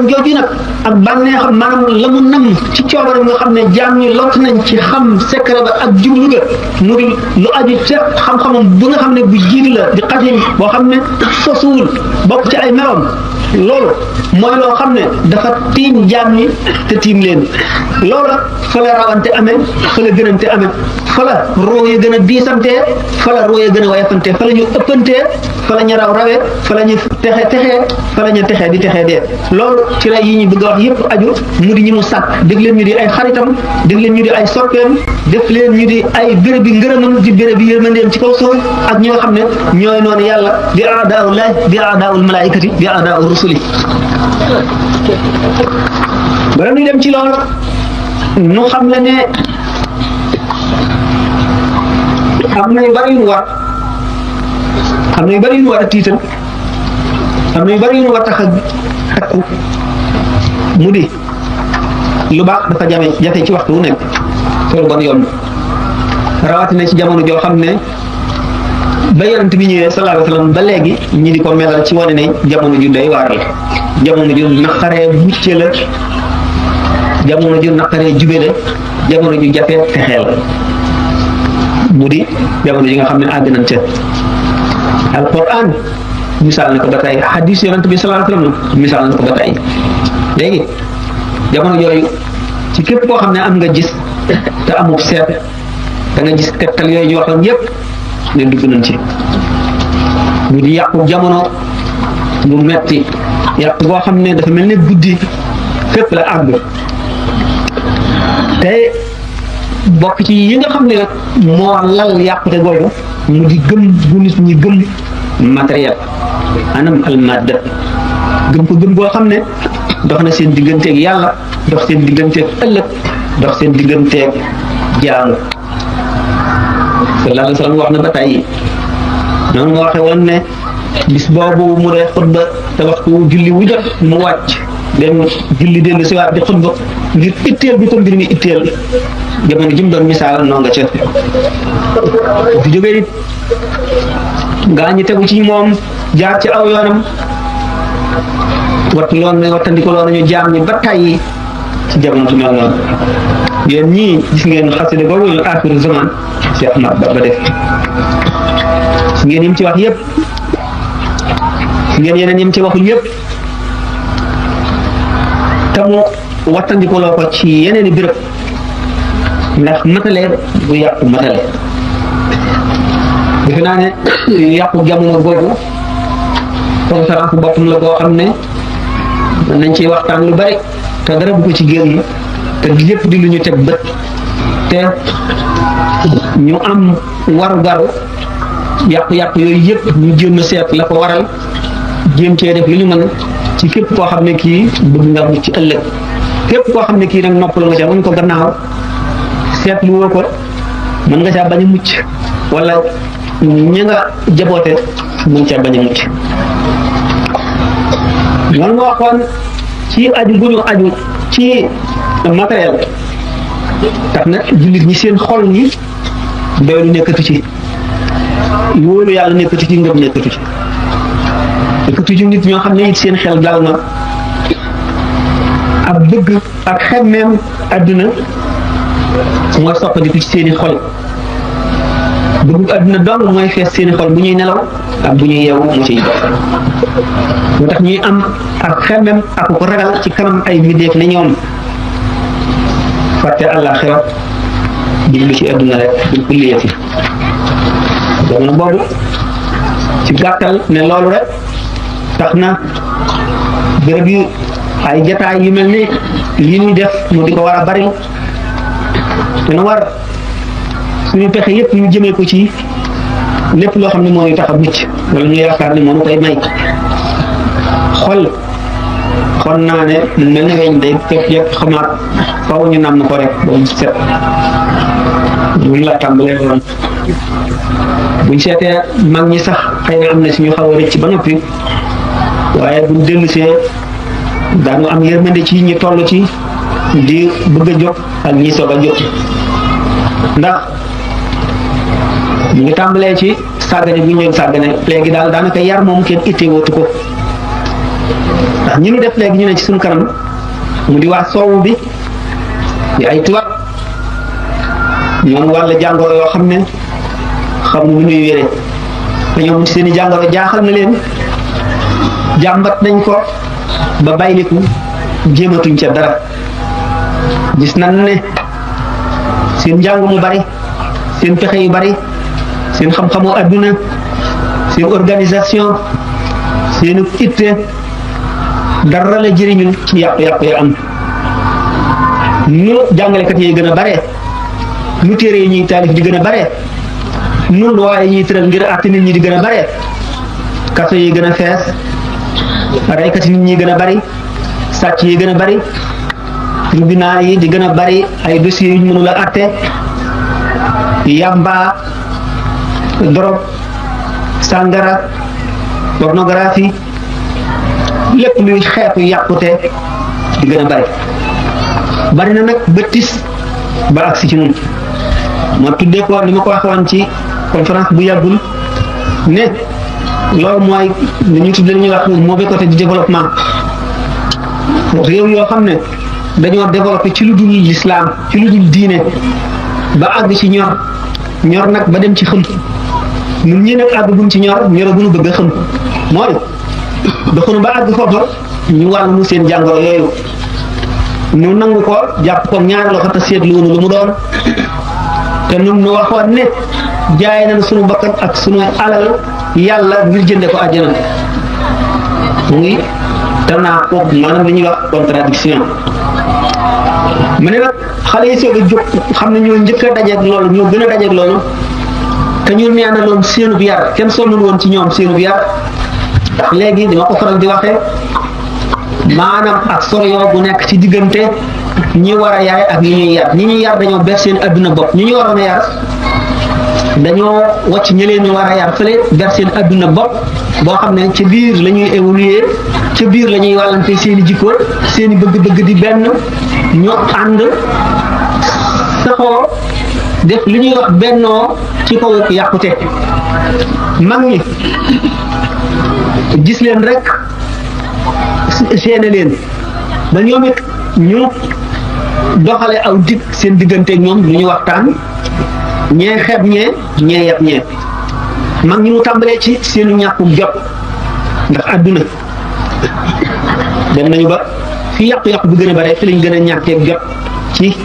jooju nag ak bànneexam maanaam la mu nam ci coobareem nga xam ne jaam ñi lott nañ ci xam secret ba ak jublu ga mu di lu aju ca xam-xamam bu nga xam ne bu jiitu la di xadim boo xam ne sosuwul bokk ci ay meloom. loolu mooy loo xam ne dafa tiim jaam ñi te tiim leen. loola fa la rawante amee, fa la gënante amee, fa la roo ya gën a diisantee, fa la roo ya gën a wayafantee, fa la ñu ëppantee, fa la ñu rawee, fa la ñu texee, fa la ñu texee di texee dee. loolu ci la yi ñu bëgg a wax yëpp aju mu di ñi mu sàkk, def leen ñu di ay xaritam, def leen ñu di ay soppeem, def leen ñu di ay béréb bi ngërëmam di béréb bi yërmandeem ci kaw suuf, ak ñi nga xam ne ñooy noonu yàlla di aadaa'ullaah di aadaa'ul malaa'ikati di aadaa'ur rusuli. bala ñuy dem ci loolu nu xam le ne am na yu bari yu nu war a tiital, am na yu bari yu nu war a tax a takku mu di lu baax dafa jafe ci waxtu wu nekk te lu bon yoon rawatina ci jamono joo xam ne ba yonent bi ñëwee sallallahu alayhi wa sallam ba léegi ñi di ko melal ci wane ne jamono ju doy waar la, jamono ju naqaree mucce la, jamono ju naqaree jube la, jamono ju jafee texee la. mu di jamono yi nga xam ne àgg nañ ca alquran misaal na ko ba tey hadis yonent bi sallallahu alayhi wasallam misaal na ko ba tey léegi jamono yooyu ci képp koo xam ne am nga gis te amul seet da nga gis tegtal yooyu ñu waxoon yépp ne dugg nañ ci mu di yàqu jamono mu metti yàqu boo xam ne dafa mel ne guddi fépp la àgg te bokk ci yi nga xam ne nag moo lal yàqute googu mu di gëm bu nit ñi gëm matériel anam al madda gëm ko gëm boo xam ne dox na seen digganteeg yàlla dox seen digganteeg ëllëg dox seen digganteeg jaamu sallallahu alayhi wa sallam wax na ba tey noonu nga waxe woon ne bis boobu mu dee xutba te waxtu julli wu jot mu wàcc dem julli dellu si waat di xutba ngir itteel bi ko mbir mi itteel jamono jëm doon misaal noo nga ca di jógee it gaa ñi tegu ci moom jaar ci aw yoonam wattu loon ne wattandiko loon nañu jaam ñi ba tàyyi ci jamono su mel noonu yéen ñii gis ngeen xasida boobu ñu aaxiru zaman Cheikh Ahmad Bamba def ngeen yim ci wax yépp ngeen yeneen yim ci waxul yépp te mu wattandiko loo ko ci yeneen i béréb ndax matale bu yàqu matale defe naa ne yàqu jamono boobu conférence boppam la boo xam ne mën nañ ciy waxtaan lu bari te dara bu ko ci génn te lépp di lu ñu teg bët te ñu am waru-garu yàqu-yàqu yooyu yëpp ñu jéem a seet la ko waral jéem cee def li ñu mën ci képp koo xam ne kii bëgg nga mucc ci ëllëg képp koo xam ne kii nag noppal nga ca mën ko gannaaw seetlu woo ko mën nga caa bañ a mucc wala ñi nga jaboote mën caa bañ a mucc noonu nga waxoon ci aju gu ñu aju ci matériel tax na jullit ñi seen xol ñi doylu nekkatu ci wóolu yàlla nekkatu ci ngëm nekkatu ci nit ñoo xam ne it seen xel dal na ak bëgg ak xemmeem àdduna mooy soppandiku ci seeni xol bëgg àdduna dong mooy fees seeni xol bu ñuy nelaw ak bu ñuy yeewu mu ciy dox moo tax ñuy am ak xemmeem ak ko ragal ci kanam ay mbindeef ne ñoom fàtte àllaaxira jublu ci àdduna rek bil kulliyati jamono boobu ci gàttal ne loolu rek tax na béréb yu ay jataay yu mel ni lii ñuy def mu di ko war a bari te na war suñu pexe yépp ñu jëmee ko ci lépp loo xam ne moo ñu tax a mucc wala ñu yaakaar ne moo ñu koy may xol naa ne mel ni weñ day fekk yëpp xamaat faw ñu nam ko rek ba mu set ñu la tàmbalee woon buñ seetee mag ñi sax xëy na am na si ñu xaw a rëcc ba noppi waaye buñ dellusee daanu am yërmande ci ñi toll ci di bëgg a jóg ak ñi soog a jóg ndax ñu ngi tàmbalee ci sàggane bu ñu leen sàggane léegi daal daanaka yar moom kenn ittee wootu ko ndax ñi ñu def léegi ñu ne ci suñu kanam mu di waa soowu bi di ay tubaab ñoom wàll jàngoro yoo xam ne xam nu ñuy wéree te ñoom ci seen i jàngoro jaaxal na leen jàmbat nañ ko ba bàyyiliku jéematuñ ca dara gis nañ ne seen njàng mu bari seen pexe yu bari seen xam-xamu adduna seen organisation seen itte dara la jëriñul ci yàqu-yàqu ya am nu jàngalekat yi gën a bare nu téere yi ñuy taalif di gën a bare nu luwaa yi ñuy tëral ngir àtte nit ñi di gën a bare kaso yi gën a fees raykat nit ñi gën a bari sàcc yi gën a bari tribunal yi di gën a bari ay dossiers yu ñu mënul a àtte yamba drogue sàngara pornographie lépp luy xeetu yàqute di gën a bari na nag bëttis ba agsi ci ñun ma tuddee ko li ma ko waxoon ci conférence bu yàggul ne loolu mooy li ñu tuddee li ñuy wax mauvais côté du développement réew yoo xam ne dañoo développé ci lu dul l'islam ci lu dul diine ba àgg ci ñor ñor nag ba dem ci xëm ñun ñi nag àgguñ ci ñoraguñu bëgg a xëm mooy doxunu ba àgg foofa ñu wàllu seen jàngoro yooyu ñu nangu ko jàpp ko ñaari loxo te seetlu lu mu doon te ñun ñu waxoon ne jaay nañ suñu bakkan ak suñu alal yàlla ngir jënde ko àjjana mu ngi danaa ko maanaam li ñuy wax contradiction mu ne nag xale yi soog a jóg xam ne ñoo njëkk a dajeeg loolu ñoo gën a dajeeg loolu te ñu neanaloon seenub yar kenn sonnul woon ci ñoom seenub yar ndax léegi dama ko faral di waxee maanaam ak soroyo bu nekk ci diggante ñi war a yaay ak ñi ñuy yar ñi ñuy yar dañoo ber seen adduna bopp ñi ñu waroon a yar dañoo wàcc ñi leen ñu war a yar fële ber seen adduna bopp boo xam ne ca biir la ñuy évoluer ca biir la ñuy wàllante seen i jikko seen i bëgg-bëgg di benn ñu ànd saxoo def li ñuy wax bennoo ci kaw yàqute mag ñi gis leen rek seene leen ba ñoom it ñu doxale aw dig seen digganteeg ñoom lu ñu waxtaan ñee xeeb ñee yab ñee mag ñi mu tàmbalee ci seenu ñàkku jot ndax àdduna dem nañu ba fi yàqu-yàqu bi gën a bare fi lañ gën a ñàkkeeg jot ci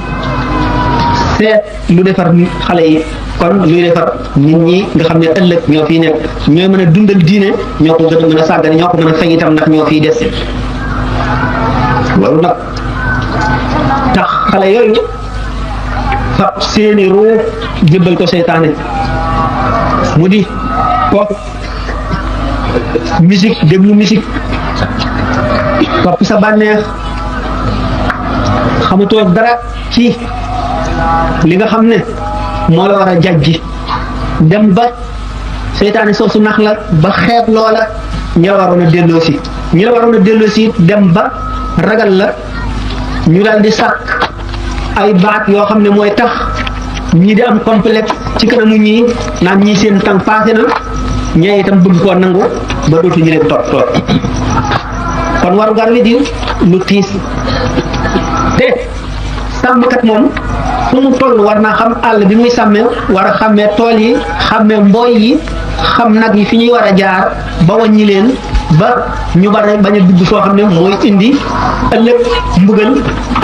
seet lu defar xale yi kon luy defar nit ñi nga xam ne ëllëg ñoo fiy nekk ñooy mën a dundal diine ñoo ko gën a mën a sàggane ñoo ko mën a fay itam ndax ñoo fiy des loolu nag tax xale yooyu fab seeni ruu jébbal ko seytaane mu di pop musique déglu musique topp sa bànneex xamutoo dara ci li nga xam ne moo la war a jajji dem ba seytaane soosu nax la ba xeeb loola ñi la waroon a delloosi dem ba ragal la ñu daal di sàkk ay baat yoo xam ne mooy tax ñii di am complexe ci kanamu ñii naan ñii seen temps passé na ñee itam bëgg koo nangu ba dootu ñu leen topp kon waru gar wi di lu tiis te sàmmkat moom fu mu toll war naa xam àll bi muy sàmmee war a xàmmee tool yi xàmmee mbooy yi xam nag yi fi ñuy war a jaar ba wàññi leen ba ñu bañ a dugg foo xam ne mooy indi ëllëg mbugal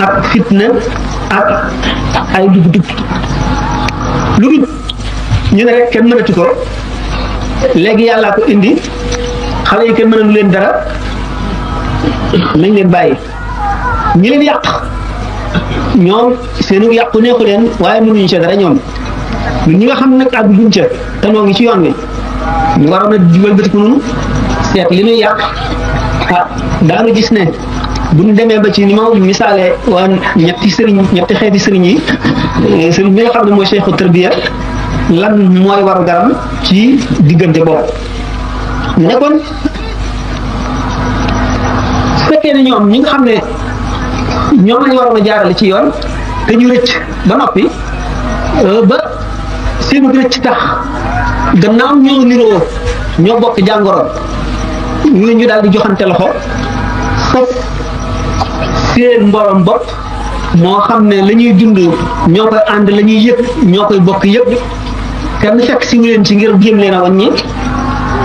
ak fitna ak ay dugg lu dul ñu ne rek kenn mënatu ko léegi yàllaa ko indi xale yi kenn mënalu leen dara nañ leen bàyyi ñi leen yàq ñoom seenu yàqu neexu leen waaye mënuñu ca dara ñoom ñi nga xam nag ak buñ ca te noo ngi ci yoon wi ñu waroon a wëlbatiku noonu seet li ñuy yàq daanu gis ne bu ñu demee ba ci ni ma misaalee waa ñetti xeeti sëriñ yi sëriñ bi nga xam ne mooy cheikhu tarbiya lan mooy waru garam ci diggante boobu ñu ne kon su fekkee ne ñoom ñi nga xam ne ñoom lañu waroon a jaarale ci yoon te ñu rëcc ba noppi ba seenu rëcc tax gannaaw ñoo niroo ñoo bokk jàngoro ñu daal di joxante loxo foofu seen mborom bopp moo xam ne la ñuy dund ñoo koy ànd la ñuy yëg ñoo koy bokk yëpp kenn fekk si leen ci ngir jéem leen a wàññi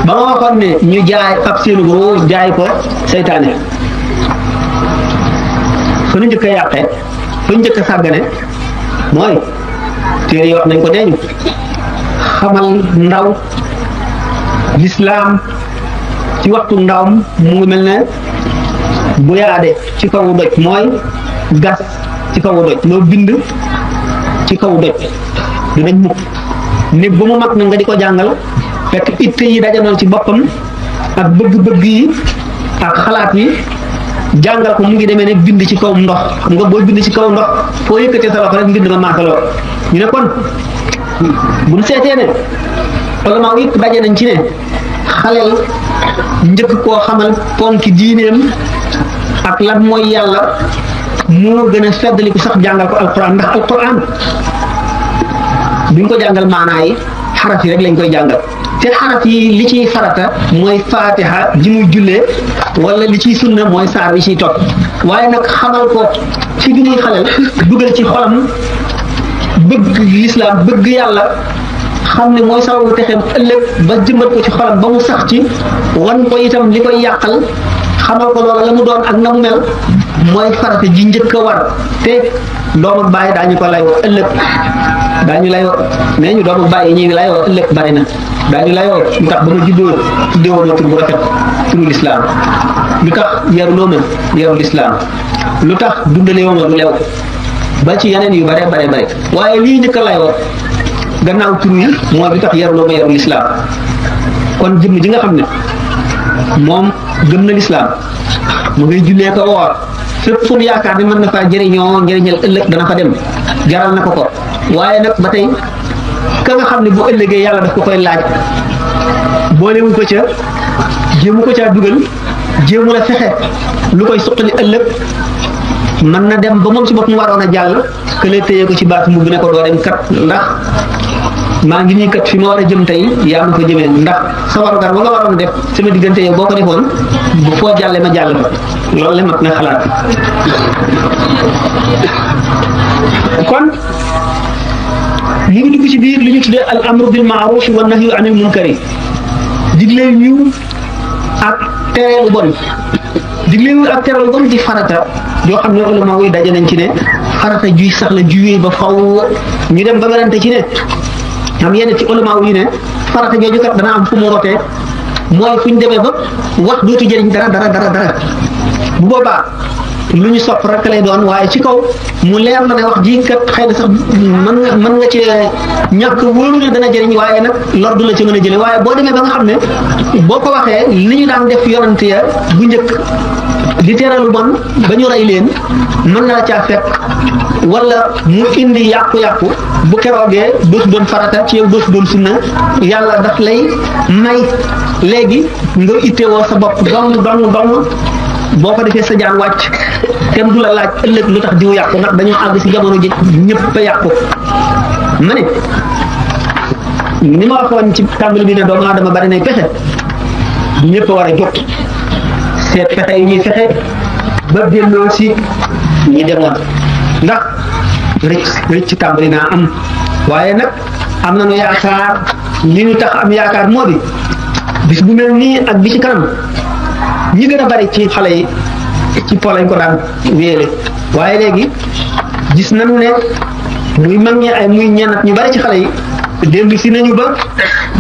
ba ma waxoon ne ñu jaay ab seenu goro jaay ko seytaane fa nu njëkk a yàqee fa njëkk a sàggane mooy téere yi wax nañ ko deeñu xamal ndaw lislaam ci waxtu ndawam mu ngi mel ne bu yaade ci kawu doj mooy gas ci kawu doj loo bind ci kawu doj dinañ mukk néeg ba mu mag na nga di ko jàngal fekk itte yi dajanoo ci boppam ak bëgg-bëgg yi ak xalaat yi jàngal ko mu ngi demee ne bind ci kaw ndox xam nga booy bind ci kaw ndox foo yëkkatee sa loxo rek mbind ma maasaloo ñu ne kon buñ seetee ne ulama yëpp daje nañ ci ne xaleel njëkk koo xamal ponki diineem ak lan mooy yàlla moo gën a feddaliku sax jàngal ko alquran ndax alquran duñ ko jàngal maanaa yi xaraf yi rek lañ koy jàngal te xaraf yi li ciy farata mooy fatiha ji muy jullee wala li ciy sunna mooy saar bi ciy topp waaye nag xamal ko ci bi muy xaleel dugal ci xolam bëgg lislaam bëgg yàlla xam ne mooy sababu texeem ëllëg ba jëmbat ko ci xolam ba mu sax ci wan ko itam li koy yàqal xamal ko loola la mu doon ak na mu mel mooy farata ji njëkk a war te doom ak bàyyi daañu ko layoo ëllëg daañu layoo nee ñu doom ak bàyyi ñi layoo ëllëg bari na daañu layoo lu tax ba ma juddoo tuddewoo ma tur bu rafet turu lislaam lu tax yaruloo ma yaru lislaam lu tax dundalee ma lu lew ba ci yeneen yu bare waaye lii njëkk a layoo gannaaw tur yi mooy lu tax yaruloo ma yaru lislaam kon jëmm ji nga xam ne moom gëm na lislaam mu ngay jullee ko woor fépp fu mu yaakaar ne mën na faa jëriñoo njëriñal ëllëg dana fa dem jaral na ko waaye nag ba tey ka nga xam ne bu ëllëgee yàlla daf ko koy laaj boolewu ko ca jéemu ko caa dugal jéemu la fexe lu koy suqali ëllëg mën na dem ba moom si bopp mu waroon a jàll kële téye ko ci baat mu ne ko doo dem kat ndax maa ngi nii kat fi ma war a jëm tey yaa ma ko jëmee ndax sa warugar ba nga waroon a def sama diggante yow boo ko defoon bu foo jàlle ma jàll fa loolu la mat na xalaat kon ñu ngi dugg ci biir li ñu tuddee al amru bil maaruf wa nahyu anil munkari digle yiw ak tere lu bon digle yiw ak tere lu bon di farata yoo xam ne ulama yi daje nañ ci ne farata juy sax la juyee ba faw ñu dem ba werante ci ne am yenn ci ulama yi ne farata jooju kat dana am fu mu rotee mooy fu ñu demee ba wax dootu jëriñ dara bu boobaa lu ñu sopp rek lay doon waaye ci kaw mu leer na ne wax ji kat xëy na sax mën nga ci ñàkk wóolu ne dana jëriñ waaye nag lor du la ci mën a jële waaye boo demee ba nga xam ne boo ko waxee li ñu daan def yonante ya bu njëkk di teeralu bon ba ñu rey leen mën na la caa fekk wala mu indi yàqu-yàqu bu keroogee dootu doon farata ci yow dootu doon sunna yàlla daf lay may léegi nga ittewoo sa bopp dong boo ko defee sa jaan wàcc kenn du la laaj ëllëg lu tax diw yàqu ndax dañoo àgg si jamono ji ñëpp a yàqu ma ne ni ma waxoon ci tàmbali bi ne doomu aadama bari nay pexe ñëpp a war a jóg seet pexe yi ñuy fexe ba delloo si ñi demoon ndax rëcc tàmbali naa am waaye nag am nañu yaakaar li ñu tax am yaakaar moo di bis bu mel nii ak bi ci kanam ñi gën a bari ci xale yi ci po lañ ko daan wéele waaye léegi gis nañu ne muy mag ñi ay muy ñenn ñu bari ci xale yi dellu si nañu ba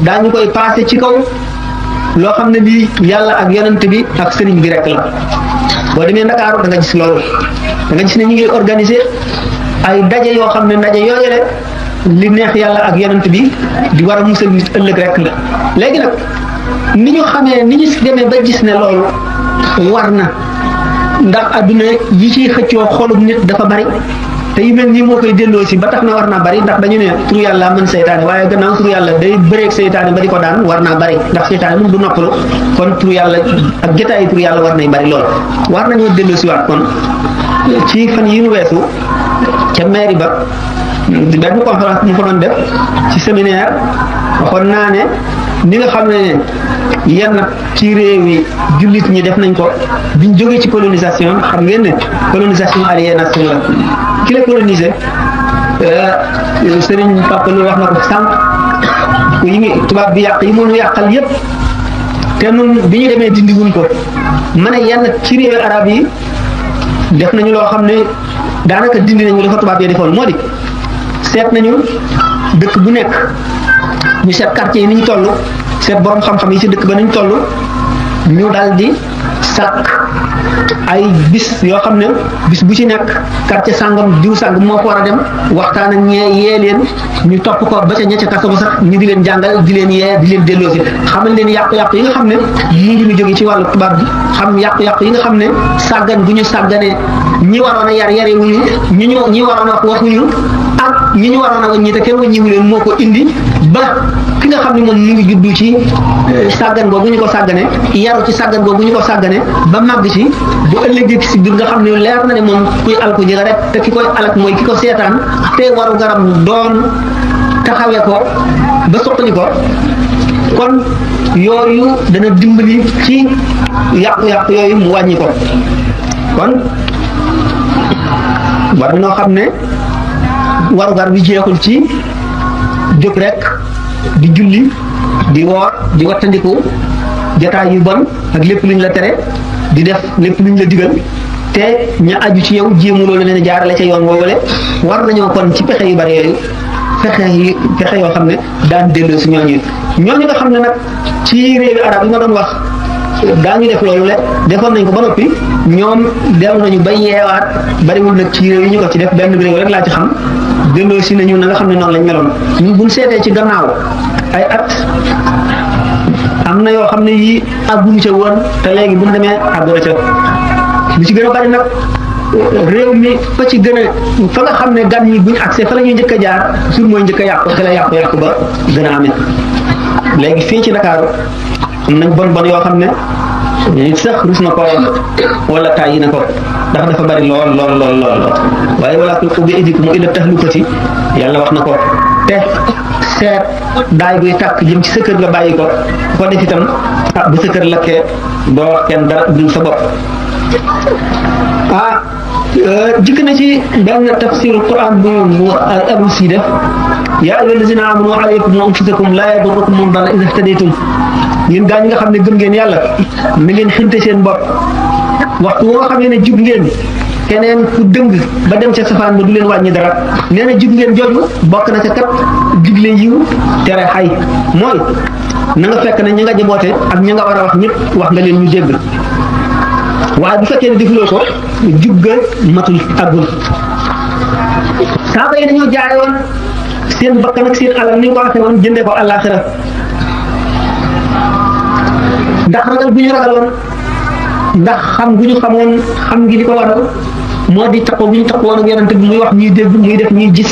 daañu koy passé ci kaw loo xam ne lii yàlla ak yonent bi ak sëriñ bi rek la boo demee Ndakaaru da nga gis loolu da nga gis ne ñu ngi organiser ay daje yoo xam ne ndaje yooyu la li neex yàlla ak yonent bi di war a musal nit ëllëg rek la léegi nag ni ñu xamee ni ñu demee ba gis ne loolu war na ndax adduna yi ciy xëccoo xolub nit dafa bari te yu mel nii moo koy delloo si ba tax na war naa bari ndax dañu ne tur yàlla mën seytaane waaye gannaaw tur yàlla day bëreeg seytaane ba di ko daan war naa bari ndax seytaane moom du noppalu kon tur yàlla ak jotaay tur yàlla war nay bari lool war nañoo delloo si waat kon ci fan yi ñu weesu ca mairie ba benn conférence mu ko doon def ci séminaire waxoon naa ne ni nga xam ne yenn ci réew yi jullit ñi def nañ ko biñ jógee ci colonisation xam ngeen ne colonisation aliénation la ki la colonisé Serigne Papa lu wax na ko sànq yi ngi tubaab bi yàq yi mënu yàqal yépp te nun bi ñu demee dindiwuñ ko ma ne yenn ci réew arab yi def nañu loo xam ne daanaka dindi nañu dafa tubaab yi defoon moo di seet nañu dëkk bu nekk ñu seet quartier yi ni ñu toll seet borom xam-xam yi ci dëkk ba ni ñu toll ñu daal di sàkk ay bis yoo xam ne bis bu ci nekk quartier sàngam diw sàngam moo ko war a dem waxtaan ak ñee yee leen ñu topp ko ba ca ña ca kaso ba sax ñu di leen jàngal di leen yee di leen delloosi xamal leen yàqu-yàqu yi nga xam ne mu ngi ñu jóge ci wàllu tubaab bi xam yàqu-yàqu yi nga xam ne sàggan bu ñu sàgganee ñi waroon a yare wuñu ñi waroon a wax wuñu ak ñi ñu waroon a wàññi te kenn wàññiwu leen moo ko indi ba ki nga xam ne moom mu ngi juddu ci sàggan boobu ñu ko sàggane yaru ci sàggan boobu ñu ko sàggane ba màgg ci bu ëllëgee si biir nga xam ne leer na ne moom kuy alku ji rek te ki koy alak mooy ki ko seetaan te waru garam doon taxawee ko ba soqali ko kon yooyu dana dimbali ci yàqu-yàqu yooyu mu wàññi ko kon war noo xam ne warugar bi jeexul ci jóg rek di julli di woor di wattandiku jotaay yu bon ak lépp luñ la tere di def lépp luñ la digal te ña aju ci yow jéemu loolu leen jaarale ca yoon woowule war nañoo kon ci pexe yu bari yooyu pexe yoo xam ne daan delloo si ñooñu nga xam ne nag ci réewi arab yi ma doon wax daañu def loolu le defoon nañ ko ba noppi ñoom dellu nañu ba yeewaat bariwul nag ci réew yi ñu ko ci def benn réew rek laa ci xam delloo si nañu na nga xam ne noonu lañ meloon ñun buñ seetee ci gannaaw ay at am na yoo xam ne yii àgguñu ca woon te léegi bu ñu demee àgguna ca lu ci gën a bari nag réew mi fa ci gën a fa nga xam ne gan ñi buñ accès fa la ñuy njëkk a jaar sur mooy njëkk a yàqu te la yàqu ba gën a amee léegi fii ci Dakar am nañ bon yoo xam ne nit sax rus na ko wala tàyyi na ko ndax dafa bari lool waaye wala tulqu bi aydikum ila tahlukati yàlla wax na ko te seet daay buy tàkk jëm ci sa kër nga bàyyi ko def itam bu sa kër lakkee doo wax kenn dara dul sa bopp jikk na ci benn tafsirul Quran bu Abu Si def yaa ayyuha allazina amanu alaykum anfusakum laa yadurrukum man dalla idha ihtadaytum yéen gaa ñi nga xam ne gëm ngeen yàlla na ngeen xinte seen bopp waxtu woo xamee ne jub ngeen keneen ku dëng ba dem ca safaan ba du leen wàññi dara nee na jub ngeen jooju bokk na ca kat digle yiw tere xay mooy na nga fekk ne ñi nga jaboote ak ñi nga war a wax ñëpp wax nga leen ñu dégg waaye bu fekkee ne defuloo ko jub ga matul àggul saaba yi dañoo jaay woon seen bakkan ak seen alal ni nga ko waxee woon jëndee ko àllaaxira ndax ragal bu ñu ragaloon ndax xam gu ñu xamoon xam ngi li ko waral moo di taxaw bu ñu taxawoon ak yonent bi muy wax ñuy dégg muy def ñuy gis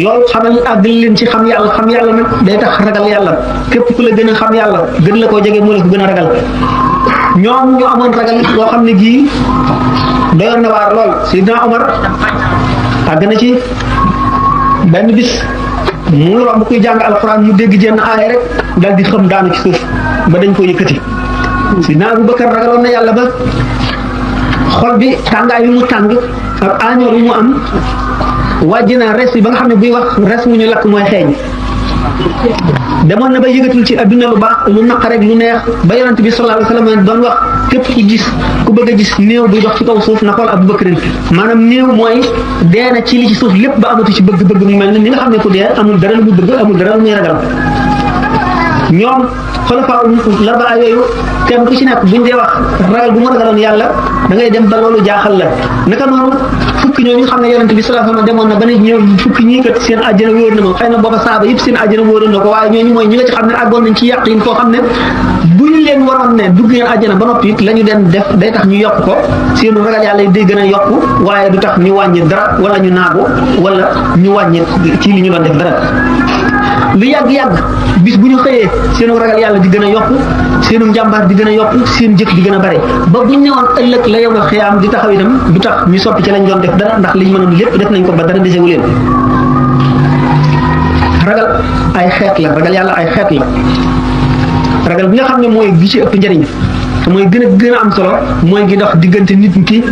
loolu xamal àggal leen ci xam yàlla nag day tax ragal yàlla képp ku la gën a xam yàlla gën la koo jege moo la ko gën a ragal ñoom ñu amoon ragal loo xam ne gii doyoon na waar lool Seydina Omar àgg na ci benn bis mu romb kuy jàng alxuraan mu dégg jenn aaya rek dal di xam daanu ci suuf ba dañ ko yëkkati Seydina Abubakar ragaloon na yàlla ba xol bi tàngaay bi mu tàng ak aañoor bi mu am wàjji na res bi ba nga xam ne buy wax res mu ñu lakk mooy xeeñ demoon na ba yëgatul ci adduna lu baax lu naq rek lu neex ba yonent bi sallallahu alayhi wa sallam doon wax képp ku bëgg a gis néew buy dox ci kaw suuf na xool Abubakar maanaam néew mooy dee na ci li ci suuf lépp ba amatu ci bëgg-bëgg mu mel ne ni nga xam ne ku dee amul dara lu muy bëgg amul dara lu muy ragal ñoom xulafaa larbaa yooyu kenn ku ci nekk buñ dee wax ragal bu mu ragaloon yàlla da ngay dem ba loolu jaaxal la naka noonu fukki ñooñu xam ne yonent bi sallallahu alayhi wa sallam demoon na ba ne ñoom fukki ñii kat seen àjjana wóor na ma xëy na booba saaba yëpp seen àjjana wóoroon na ko waaye ñooñu mooy ñi nga ci xam ne àggoon nañ ci yàqin foo xam ne bu ñu leen waroon ne dugg ngeen àjjana ba noppi la ñu den def day tax ñu yokk ko seen ragal yàlla day gën a yokk waaye du tax ñu wàññi dara wala ñu naagu wala ñu wàññi ci li ñu doon def dara lu yàgg-yàgg bis bu ñu xëyee seenu ragal yàlla di gën a yokku seenu njàmbaar di gën a yokku seen jëf di gën a bare ba bu ñu newoon ëllëg la yow nga xiyaam di taxaw itam du tax ñu soppi ci lañ doon def dara ndax liñ mënoon lépp def nañ ko ba dara desewu leen ragal ay xeet la ragal yàlla ay xeet la ragal bi nga xam ne mooy gi ci ëpp njëriñ te mooy gën a am solo mooy gi dox diggante nit ki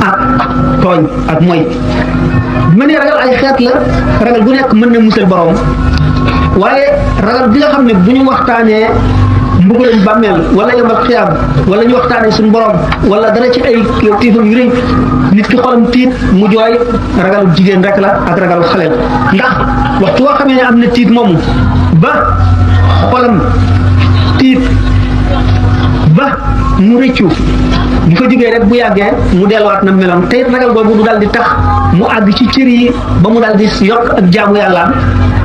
ak tooñ ak mooy bu ma nee ragal ay xeet la ragal bu nekk mën na musal borom waaye ragal bi nga xam ne bu ñu waxtaanee mbugalam bàmmeel wala yomal xiyaam wala ñu waxtaanee suñu borom wala dara ci ay tiifam yu rëy nit ki xolam tiit mu jooy ragalu jigéen rek la ak ragalu xaleel ndax waxtu woo xamee ne am na tiit moomu ba xolam tiit ba mu rëccu bu fa jógee rek bu yàggee mu delluwaat na meloon te it ragal boobu du dal di tax mu àgg ci cër yi ba mu dal di yokk ak jaamu yàllaam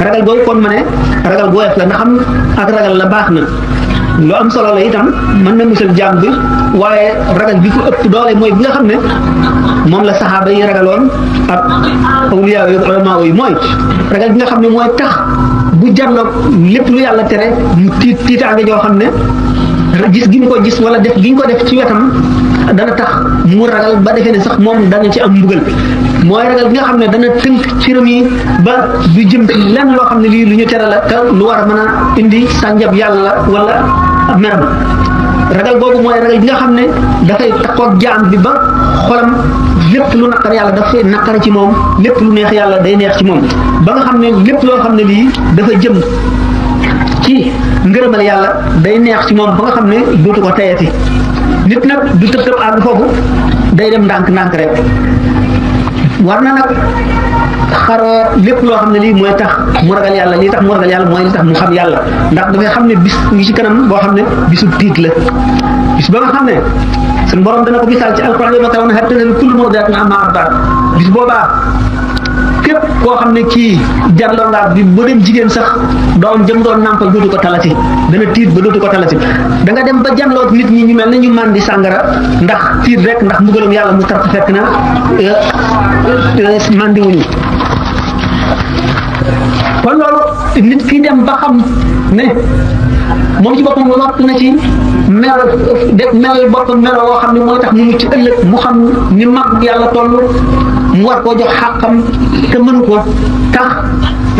ragal boobu kon ma ne ragal gu woyof la ndax am ak ragal la baax na lu am solo la itam mën na musal jaam bi waaye ragal bi ko ëpp doole mooy bi nga xam ne moom la saxaaba yi ragaloon ak awliyaa yi ulamaa yi mooy ragal bi nga xam ne mooy tax bu jàlloog lépp lu yàlla tere mu tiitaange joo xam ne gis gi ñu ko gis wala def gi ñu ko def ci wetam dana tax mu ragal ba defee ne sax moom dana ci am mbugal mooy ragal bi nga xam ne dana tënk cëram yi ba du jëm ci lenn loo xam ne lii lu ñu tere la te lu war a mën a indi sànjab yàlla wala meram ragal boobu mooy ragal bi nga xam ne dafay takkoog jaam bi ba xolam lépp lu naqar yàlla dafay naqar ci moom lépp lu neex yàlla day neex ci moom ba nga xam ne lépp loo xam ne lii dafa jëm ci ngërëmal yàlla day neex ci moom ba nga xam ne dootu ko tayati nit nag du tëb tëb àgg foofu day dem ndànk rek war na nag xaroo lépp loo xam ne lii mooy tax mu ragal yàlla lii tax mu ragal yàlla mooy li tax mu xam yàlla ndax dafay xam ne bis ngi ci kanam boo xam ne bisu tiit la bis ba nga xam ne suñu borom dana ko misaal ci alquran yi ma taw na xettana kullu mawdi'atin amma ardaat bis boobaa képp koo xam ne kii jarloo nga bi ba dem jigéen sax doom jëm doon nàmpal dootu ko talati dana tiit ba dootu ko talati da nga dem ba janloog nit ñi ñu mel ne ñu màndi sàngara ndax tiit rek ndax mbugalam yàlla mu tar fekk na màndi wuñu kon loolu nit ki dem ba xam ne moom ci boppam lott na ci melal boppam melo woo xam ne mooy tax mu mucc ëllëg mu xam ni mag yàlla toll mu war koo jox xàqam te mënu ko tax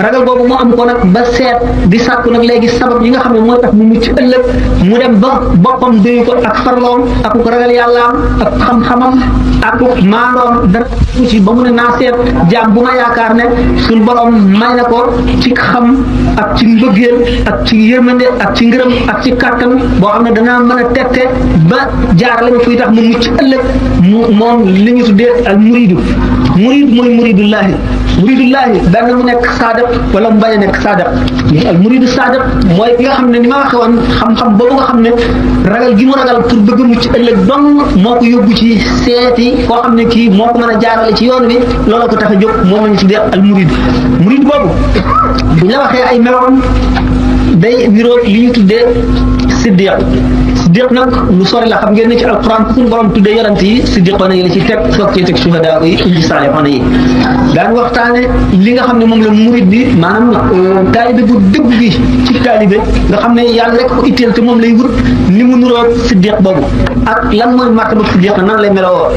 ragal boobu mu am ko nag ba seet di sàkku nag léegi sabab yi nga xam ne mooy tax mu mucc ëllëg mu dem ba boppam doy ko ak farloom ak ko ragal yàllaam ak xam-xamam ak maandoom dara ci ba mu ne naa seet jaam bu ma yaakaar ne suñ borom may na ko ci xam ak ci mbëggeel ak ci yërmande ak ci ngërëm ak ci kàttan boo xam ne danaa mën a tette ba jaarale ma fuy tax mu mucc ëllëg mu moom li ñu tuddee al muridu murid mooy muridullahi benn mu nekk saadab wala mu bañ a nekk saadab al muridu saadab mooy ki nga xam ne ni ma waxee woon xam-xam boobu nga xam ne ragal gi mu ragal pour bëgg mucc ëllëg dong moo ko yóbbu ci seeti koo xam ne kii moo ko mën a jaarale ci yoon wi loolu ko tax a jóg moom la ñu tuddee al murid boobu bu ñu la waxee ay meloom day niroog li ñu tuddee siddiq nag lu sori la xam ngeen ne ci alquran ku suñu borom tuddee yonent yi siddiqoona yi la ci teg soog cee teg suhadaa yi indi saalihoona yi daan waxtaane li nga xam ne moom la murid bi maanaam taalibe bu dëgg gi ci taalibe nga xam ne yàlla rek ko itteel te moom lay wut ni mu niroog siddiq boobu ak lan mooy martaba siddiq nan lay meloo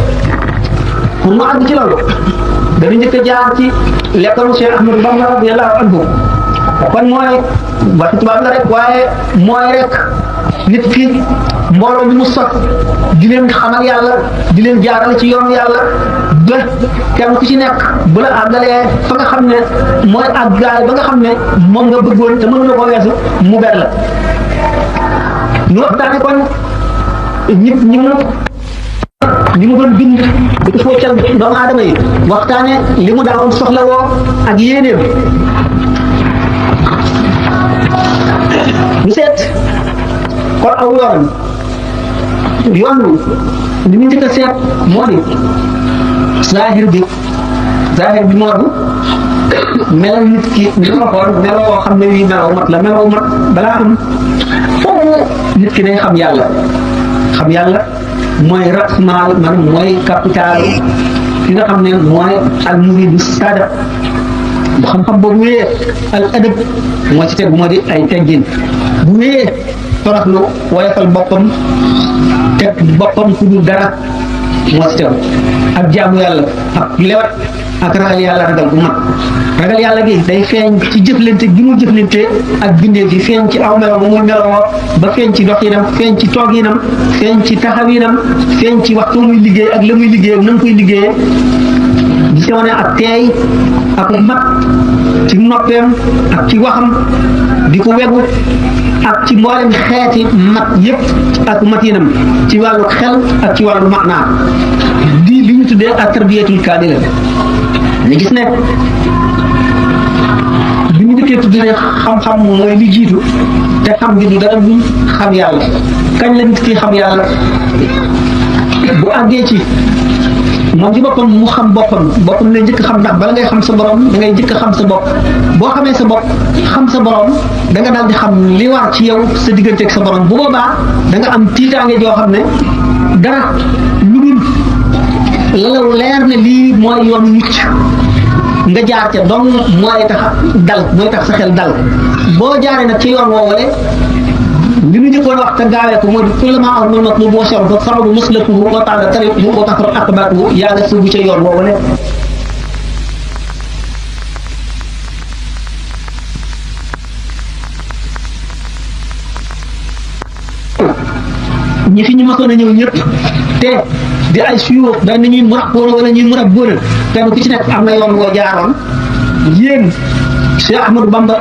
pour mu àgg ci loolu dañu njëkk a jaar ci lekkalu Cheikh Ahmadou Bamba radiyallahu anhu kon mooy waxi tubaab la rek waaye mooy rek nit ki mbooloo mi mu sot di leen xamal yàlla di leen jaarale ci yoonu yàlla ba kenn ku ci nekk bu la àggalee fa nga xam ne mooy àggaale ba nga xam ne moom nga bëggoon te mënu la ko weesu mu ber la ñu waxtaane kon ñi mu doon bind di ko foccal doomu aadama yi waxtaane li mu daawoon soxla woo ak yéenéem ñu seet kon aw yoon li ñu njëkk a seet moo di zahir bi moo di melal nit ki ni ma xool meloo xam ne bii meloo mat la meloo mat balaa am foofu nit ki day xam yàlla mooy rasmaal maanaam mooy capital ki nga xam ne mooy al muridu saada bu xam-xam boobu wéyee al adab moo ci teg moo di ay teggin bu wéyee toroxlu woyofal boppam teg boppam ku dul dara moo ci teg ak jaamu yàlla ak lewat ak ragal yàlla gi day feeñ ci jëflante gi mu jëflante ak bindee fi feeñ ci aw melo ba muy meloo ba feeñ ci doxinam feeñ ci tooginam feeñ ci taxawinam feeñ ci waxtu muy liggéey ak la muy liggéey ak na mu koy liggéeyee di si wane ak teey ak mat ci noppeem ak ci waxam di ko wegu ak ci mboolem xeeti mat yépp ak matinam ci wàllu xel ak ci wàllu maanaa di li ñu tuddee ak tarbiyatul kaamila ñu gis ne bi ñu dëkkee tuddee xam-xam mooy li jiitu te xam gi du dara du xam yàlla kañ la nit ki xam yàlla bu àggee ci moom ci boppam mu xam boppam lay njëkk xam ndax bala ngay xam sa borom da ngay njëkk xam sa bopp boo xamee sa bopp xam sa borom da nga daal di xam li war ci yow sa diggante ak sa borom bu boobaa da nga am tiitaange joo xam ne dara lu dul la leer ne lii mooy yoon mucc nga jaar ca dong mooy tax sa xel dal boo jaaree nag ci yoon woowale li ñu njëkkoon wax te gaawee ko moo di kullama amal matlub wa sharru fa sababu maslatuhu wa taala tariquhu wa taxar aqbatuhu yaa nga sëggu ca yoon woowale ñi fi ñu masoon a ñëw ñëpp te di ay suyoo daan ñuy mu rax wala ñuy mu rax góor kenn ku ci nekk am na yoon woo jaaroon yéen Cheikh Ahmadou Bamba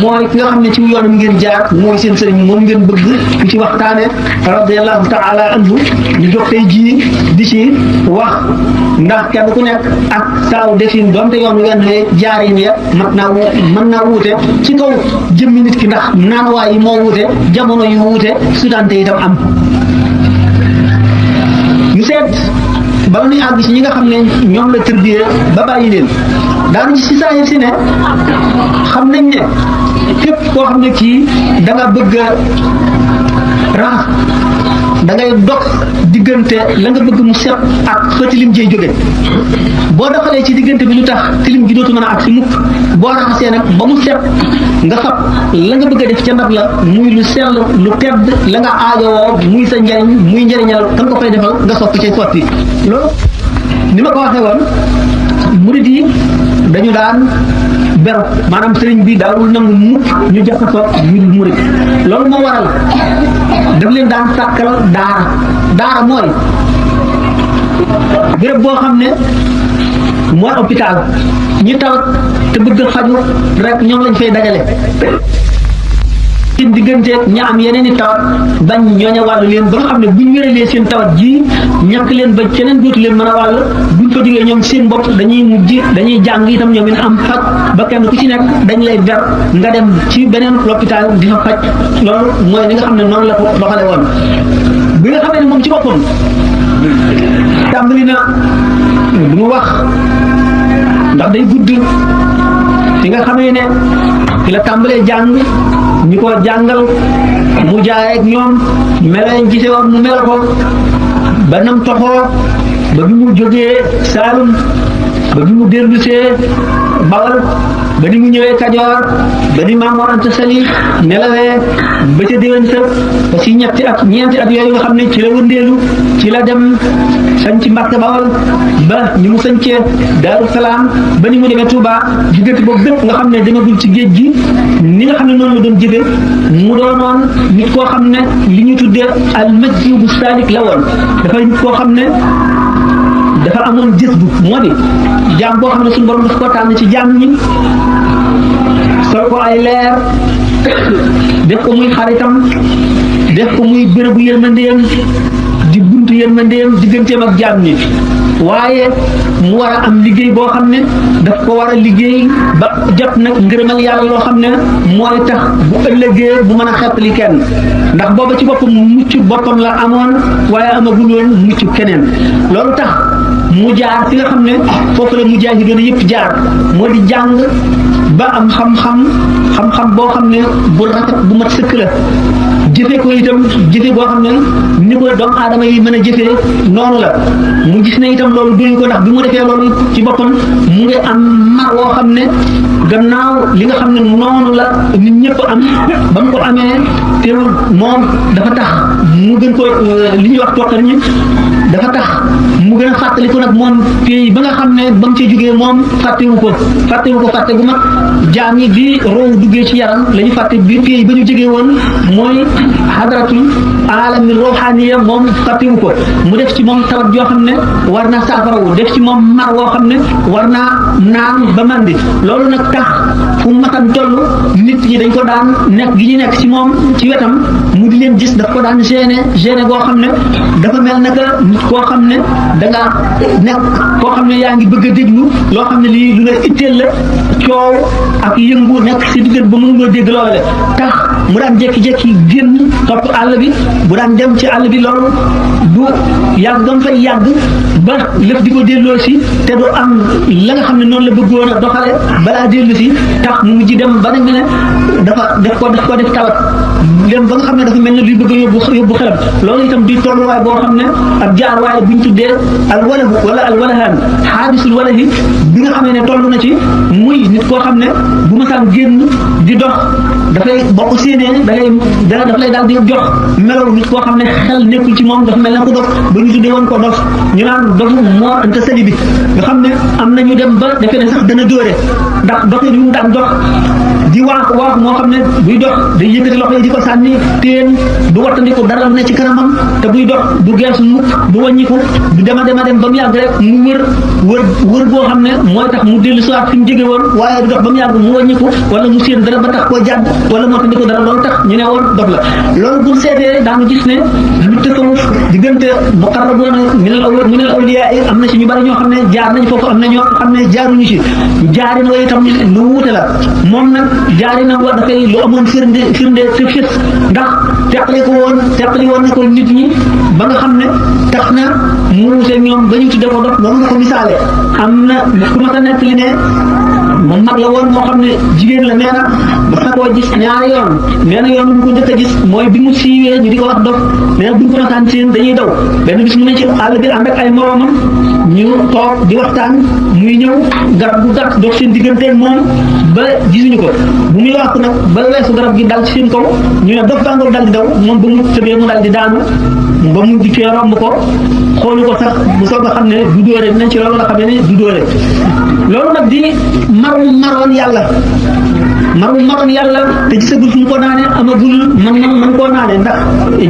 mooy ki nga xam ne ci yoonam ngeen jaar mooy seen sëriñ moom ngeen bëgg ku ci waxtaane radiyallahu taala anhu ñu jox tey jii di ci wax ndax kenn ku nekk ak saaw defin doonte yoon wenn ne jaarin ya mën naa wuute ci kaw jëmmi nit ki ndax naanuwaay yi moo wuute jamono yu wuute sudante itam am ñu seet bala ñuy àgg si ñi nga xam ne ñoom la tërbiyee ba bàyyi leen daanu ci saa si ne xam nañ ne képp koo xam ne kii da nga bëgg a rax da ngay dox diggante la nga bëgg mu set ak fa tilim jey jóge boo doxalee ci diggante bi lu tax tilim gi dootu mën a ak si mukk boo raxasee nag ba mu set nga fab la nga bëgg a def ca ndab la muy lu sell lu tedd la nga aajowoo muy sa njariñ muy njariñal kan ko fay defal nga sotti cay sotti loolu ni ma ko waxee woon murid yi dañu daan beru maanaam sëriñ bi daawul nangu mukk ñu jaxasoo ñu murid loolu moo waral daf leen daan sàkkal daara mooy béréb boo xam ne mooy hôpital ñi tawat te bëgg faju rek ñoom lañ fay dajale ci diggante ña am yeneen i tawat bañ ñooña wàll leen ba nga xam ne buñ wéralee seen tawat ji ñàkk leen ba keneen dootu leen mën a wàll buñ fa jógee ñoom seen bopp dañuy jàng itam ñoom it am faj ba kenn ku ci nekk dañ lay ber nga dem ci beneen l'hôpital di fa faj loolu mooy li nga xam ne noonu la ko doxale woon bi nga xamee ne moom ci boppam tàmbali na du mu wax ndax day gudd fi nga xamee ne fi la tàmbalee jàng ñi ko jàngal mu jaay ak ñoom melañ gise woon mu mel ko ba nam toxoo ba bi mu jógee Saalum ba bi mu dellusee Bawal ba ni mu ñëwee Kajoor ba ni Maam Mor Anta Sali nelawee ba ca déwén sa ba si ñeenti at yooyu nga xam ne ci la wëndeelu ci la dem sañ ci Mbàkke Bawal ba ni mu sañcee Daaru Salaam ba ni mu demee Touba diggante boobu bépp nga xam ne demagul ci géej gi ni nga xam ne noonu la doon jëfe mu doonoon nit koo xam ne li ñu tuddee al majzubu salik la woon dafay nit koo xam ne dafa amoon gis bu moo di jaam boo xam ne suñu borom daf ko tànn ci jaam ñi sol ko ay leer def ko muy xaritam def ko muy bérébu yërmandeem di buntu yërmandeem digganteem ak jaam ñi waaye mu war a am liggéey boo xam ne daf ko war a liggéey ba jot nag ngërëmal yàlla loo xam ne mooy tax bu ëllëgee bu mën a xettali kenn ndax booba ci boppam mucc boppam la amoon waaye amagul woon mucc keneen loolu tax mu jaar fi nga xam ne foofu la mujaahidoon yëpp jaar moo di jàng ba am xam-xam boo xam ne bu rafet bu mat sëkk la jëfe ko itam jëfe boo xam ne ni ko doomu aadama yi mën a jëfee noonu la mu gis ne itam loolu duñu ko ndax bi mu defee loolu ci boppam mu ngi am mar woo xam ne gannaaw li nga xam ne noonu la nit ñëpp am ba mu ko amee teewul moom dafa tax mu gën ko li ñuy wax toqal ñi dafa tax mu gën a fàttali ko nag moom pays ba nga xam ne ba mu ci jógee moom fàttewu ko fàtte gu mag jaam yi bi roow duggee ci yaram la ñu fàtte bi pays ba ñu jógee woon mooy hadratul alami ruhaniya moom fàttewu ko mu def ci moom tawat joo xam ne war naa saafarawu def ci moom mar woo xam ne war naa naan ba mandi loolu nag tax fu matan toll nit ñi dañ ko daan nekk gi ñu nekk ci moom ci wetam mu di leen gis daf ko daan gêné goo xam ne dafa mel naka nit koo xam ne danga nekk koo xam ne yaa ngi bëgg a déglu loo xam ne lii lu la itteel la coow ak yëngu nekk si diggante ba mënuloo dégg loole tax mu daan jékki-jékki génn topp àll bi bu daan dem ci àll bi loolu du yàgg dam fay yàgg ba lépp di ko delloo si te du am la nga xam ne noonu la bëggoon a doxale balaa dellu si tax mu mujj dem ba nag ne dafa def tawat dem ba nga xam ne dafa mel ne luy bëgg a yóbbu xelam loolu itam di tolluwaay boo xam ne ab jaar waaye buñ tuddee al walahu wala al walahaan xaadisul walahi bi nga xam ne toll na ci muy nit koo xam ne bu ma saan génn di dox dafay bokk séenee daf lay daal di jox melaw nit koo xam ne xel nekkul ci moom dafa mel ne ko dof ba ñu tuddee woon ko dof ñu naan dofu Mor Anta Sali bi nga xam ne am na ñu dem ba defe ne sax dana dóore ndax dox yi mu daan dox di waax moo xam ne buy dox day yëkkati loxo yi di ko sànni teen du wattandiku dara ne ci kanamam te buy dox du geesu mukk du wàññiku du dem ba mu yàgg rek mu wër boo xam ne mooy tax mu dellu si waat fi mu jóge woon waaye du dox ba mu yàgg mu wàññiku wala mu séen dara ba tax koo jàdd wala moo tandiku dara loolu tax ñu ne woon dox la loolu buñ seetee daanu gis ne lu tasawuf diggante muqarrabuuna minal awliyaa yi am na ci ñu bari ñoo xam ne jaar nañ foofu am na ñoo xam ne jaaruñu ci jaarin wa itam lu wuute la moom nag jaarinam wa dafay lu amoon firnde te fis ndax teqali woon na ko nit ñi ba nga xam ne tax na mu wuute ñoom ba ñu tudde ko dox moom na ko misaale am na ku ma sa nekk li ne moom mag la woon moo xam ne jigéen la nee na ba sa koo gis ñaari yoon nee na yoon bu ko njëkk a gis mooy bi mu siiwee ñu di ko wax dof nee na bu ñu ko nasaan seen dañuy daw benn bis mu ne ci àll bi ànd ak ay moroomam ñu toog di waxtaan muy ñëw garab gu gàtt dox seen digganteeg moom ba gisuñu ko bu muy wax nag ba weesu garab gi dal ci seen kaw ñu ne dof bàngoor dal di daw moom ba mu tëbee mu dal di daanu ba mu dikkee romb ko xoolu ko sax bu soog a xam ne du dóore dinañ ci loolu la xam ne du dóore loolu nag di maroon yàlla te gisagul fu mu ko naane amagul man koo naane ndax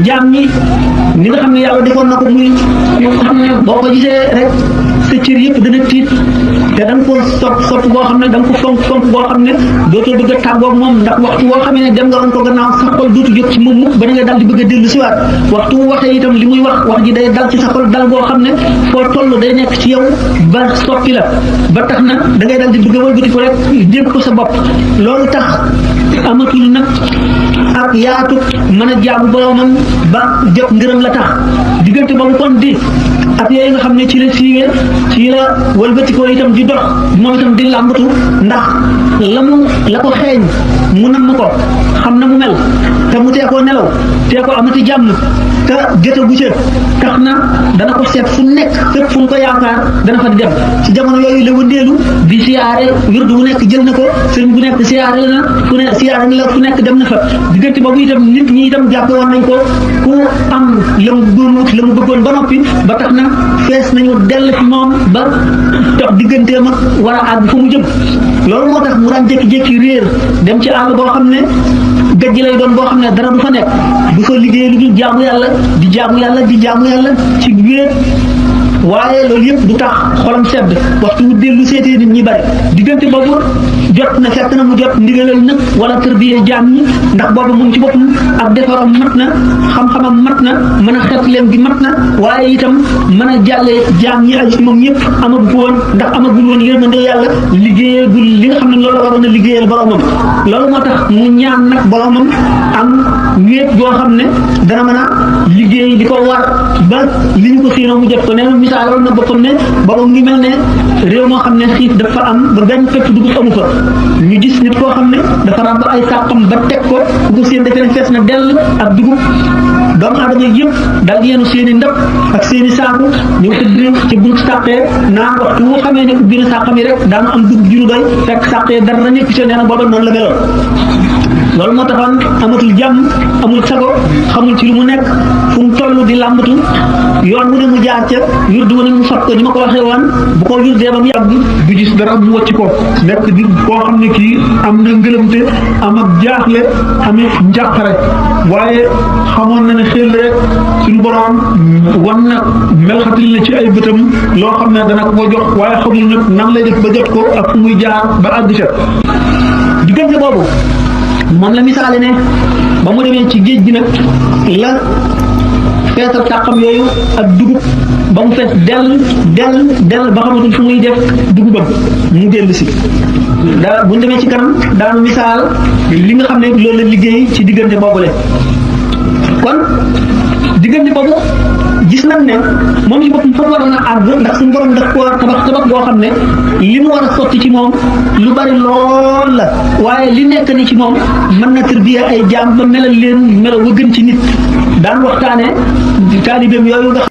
jaam ñi ni nga xam ne yàlla defoon na ko muy nga xam ne boo ko gisee rek sa cër yëpp dana tiit te da nga ko sopp boo xam ne da nga ko fonk boo xam ne dootoo bëgg a tàggoog moom ndax waxtu woo xam ne dem nga woon ko gannaaw sa xol dootu jóg ci moom mukk ba da nga dal di bëgg a dellu siwaat waxtu wu waxee itam li muy wax ji day dal ci sa xol dal boo xam ne foo toll day nekk ci yow ba soppi la ba tax na da ngay dal di bëgg a wëlbati ko rek dégg ko sa bopp loolu tax amatul nag ak yaatu mën a jaamu boromam ba jot ngërëm la tax diggante boobu kon di ak yooyu nga xam ne ci la siiwee ci la wëlbatikoo itam di dox moom itam di làmbatu ndax la ko xeeñ mu nam ko xam na mu mel te mu tee koo nelaw tee ko amati jàmm te jota gu ca tax na dana ko seet fu nekk fépp fu mu ko yaakaar dana fa di dem ci jamono yooyu la wëndeelu di siyaare wirdu bu nekk jël na ko sëriñ bu nekk siyaare la fu ne siyaare na la fu nekk dem na fa diggante boobu itam nit ñi itam jàppe woon nañ ko ku am la mu doon wut la mu bëggoon ba noppi ba tax na fees nañu dell fi moom ba dox digganteem ak war a àgg fu mu jëm loolu moo tax mu daan jékki-jékki réer dem ci àll boo xam ne gajj lay doon boo xam ne dara du fa nekk du fa liggéey lu dul jaamu yàlla di jaamu yàlla ci wéet waaye loolu yëpp du tax xolam sedd waxtu mu dellu seetee nit ñi bari diggante boobu jot na fekk na mu jot ndigalal nag wala tërbiye jaam ñi ndax boobu moom ci boppam ak defaram mat na xam-xamam mat na mën a xet leen gi mat na waaye itam mën a jàllee jaam ñi ak moom ñëpp amagu ko woon ndax amagul woon yërmande yàlla liggéeyagul li nga xam ne loolu la waroon a liggéeyal boromam loolu moo tax mu ñaan nag boromam am wéet boo xam ne dana mën a liggéey di ko war ba li ñu ko siinoo mu jot ko nee na misaaloon na boppam ne booba ngi mel ne réew moo xam ne xiif dafa am ba benn fépp dugub amu fa ñu gis nit koo xam ne dafa ràbb ay sàqam ba teg ko bu ko seen defee ne fees na dell ak dugub doomu aadama yëpp dal di yenu seen i ndab ak seen i saaku ñëw tëdd ci bunt sàqee naan waxtu wu xamee ne ubbi na sàqam yi rek daanu am dugub ju ñu doy fekk sàqee dara nekk ci nee na booba noonu la meloon loolu moo taxoon amatul jàmm amul sago xamul ci lu mu nekk fu mu toll di làmbatu yoon wu ne mu jaar ca wirdu wu ne mu fat ko ni ma ko waxee woon bu ko wirdee ba mu yàgg du gis dara mu wàcc ko nekk di koo xam ne kii am na ngëlëmte am ak jaaxle amee njàqare waaye xamoon na ne xel rek suñu borom wan na melxatil na ci ay bëtam loo xam ne dana ko jox waaye xamul nag nan lay def ba jot ko ak fu muy jaar ba àgg ca diggante boobu moom la misaale ne ba mu demee ci géej gi nag la feesal sàqam yooyu ak dugub ba mu fees dell ba xamatul fu muy def dugubam mu dellu si bu ñu demee ci kanam daanu misaal li nga xam ne loolu la liggéey ci diggante boobule kon diggante boobu gis nañ ne moom ci boppam fa waroon a àgg ndax suñu borom daf ko tabax boo xam ne li mu war a sotti ci moom lu bari lool la waaye li nekk ni ci moom mën na tërbiya ay jaam ba melal leen melo wa gën ci nit daan waxtaane taalibeem yooyu nga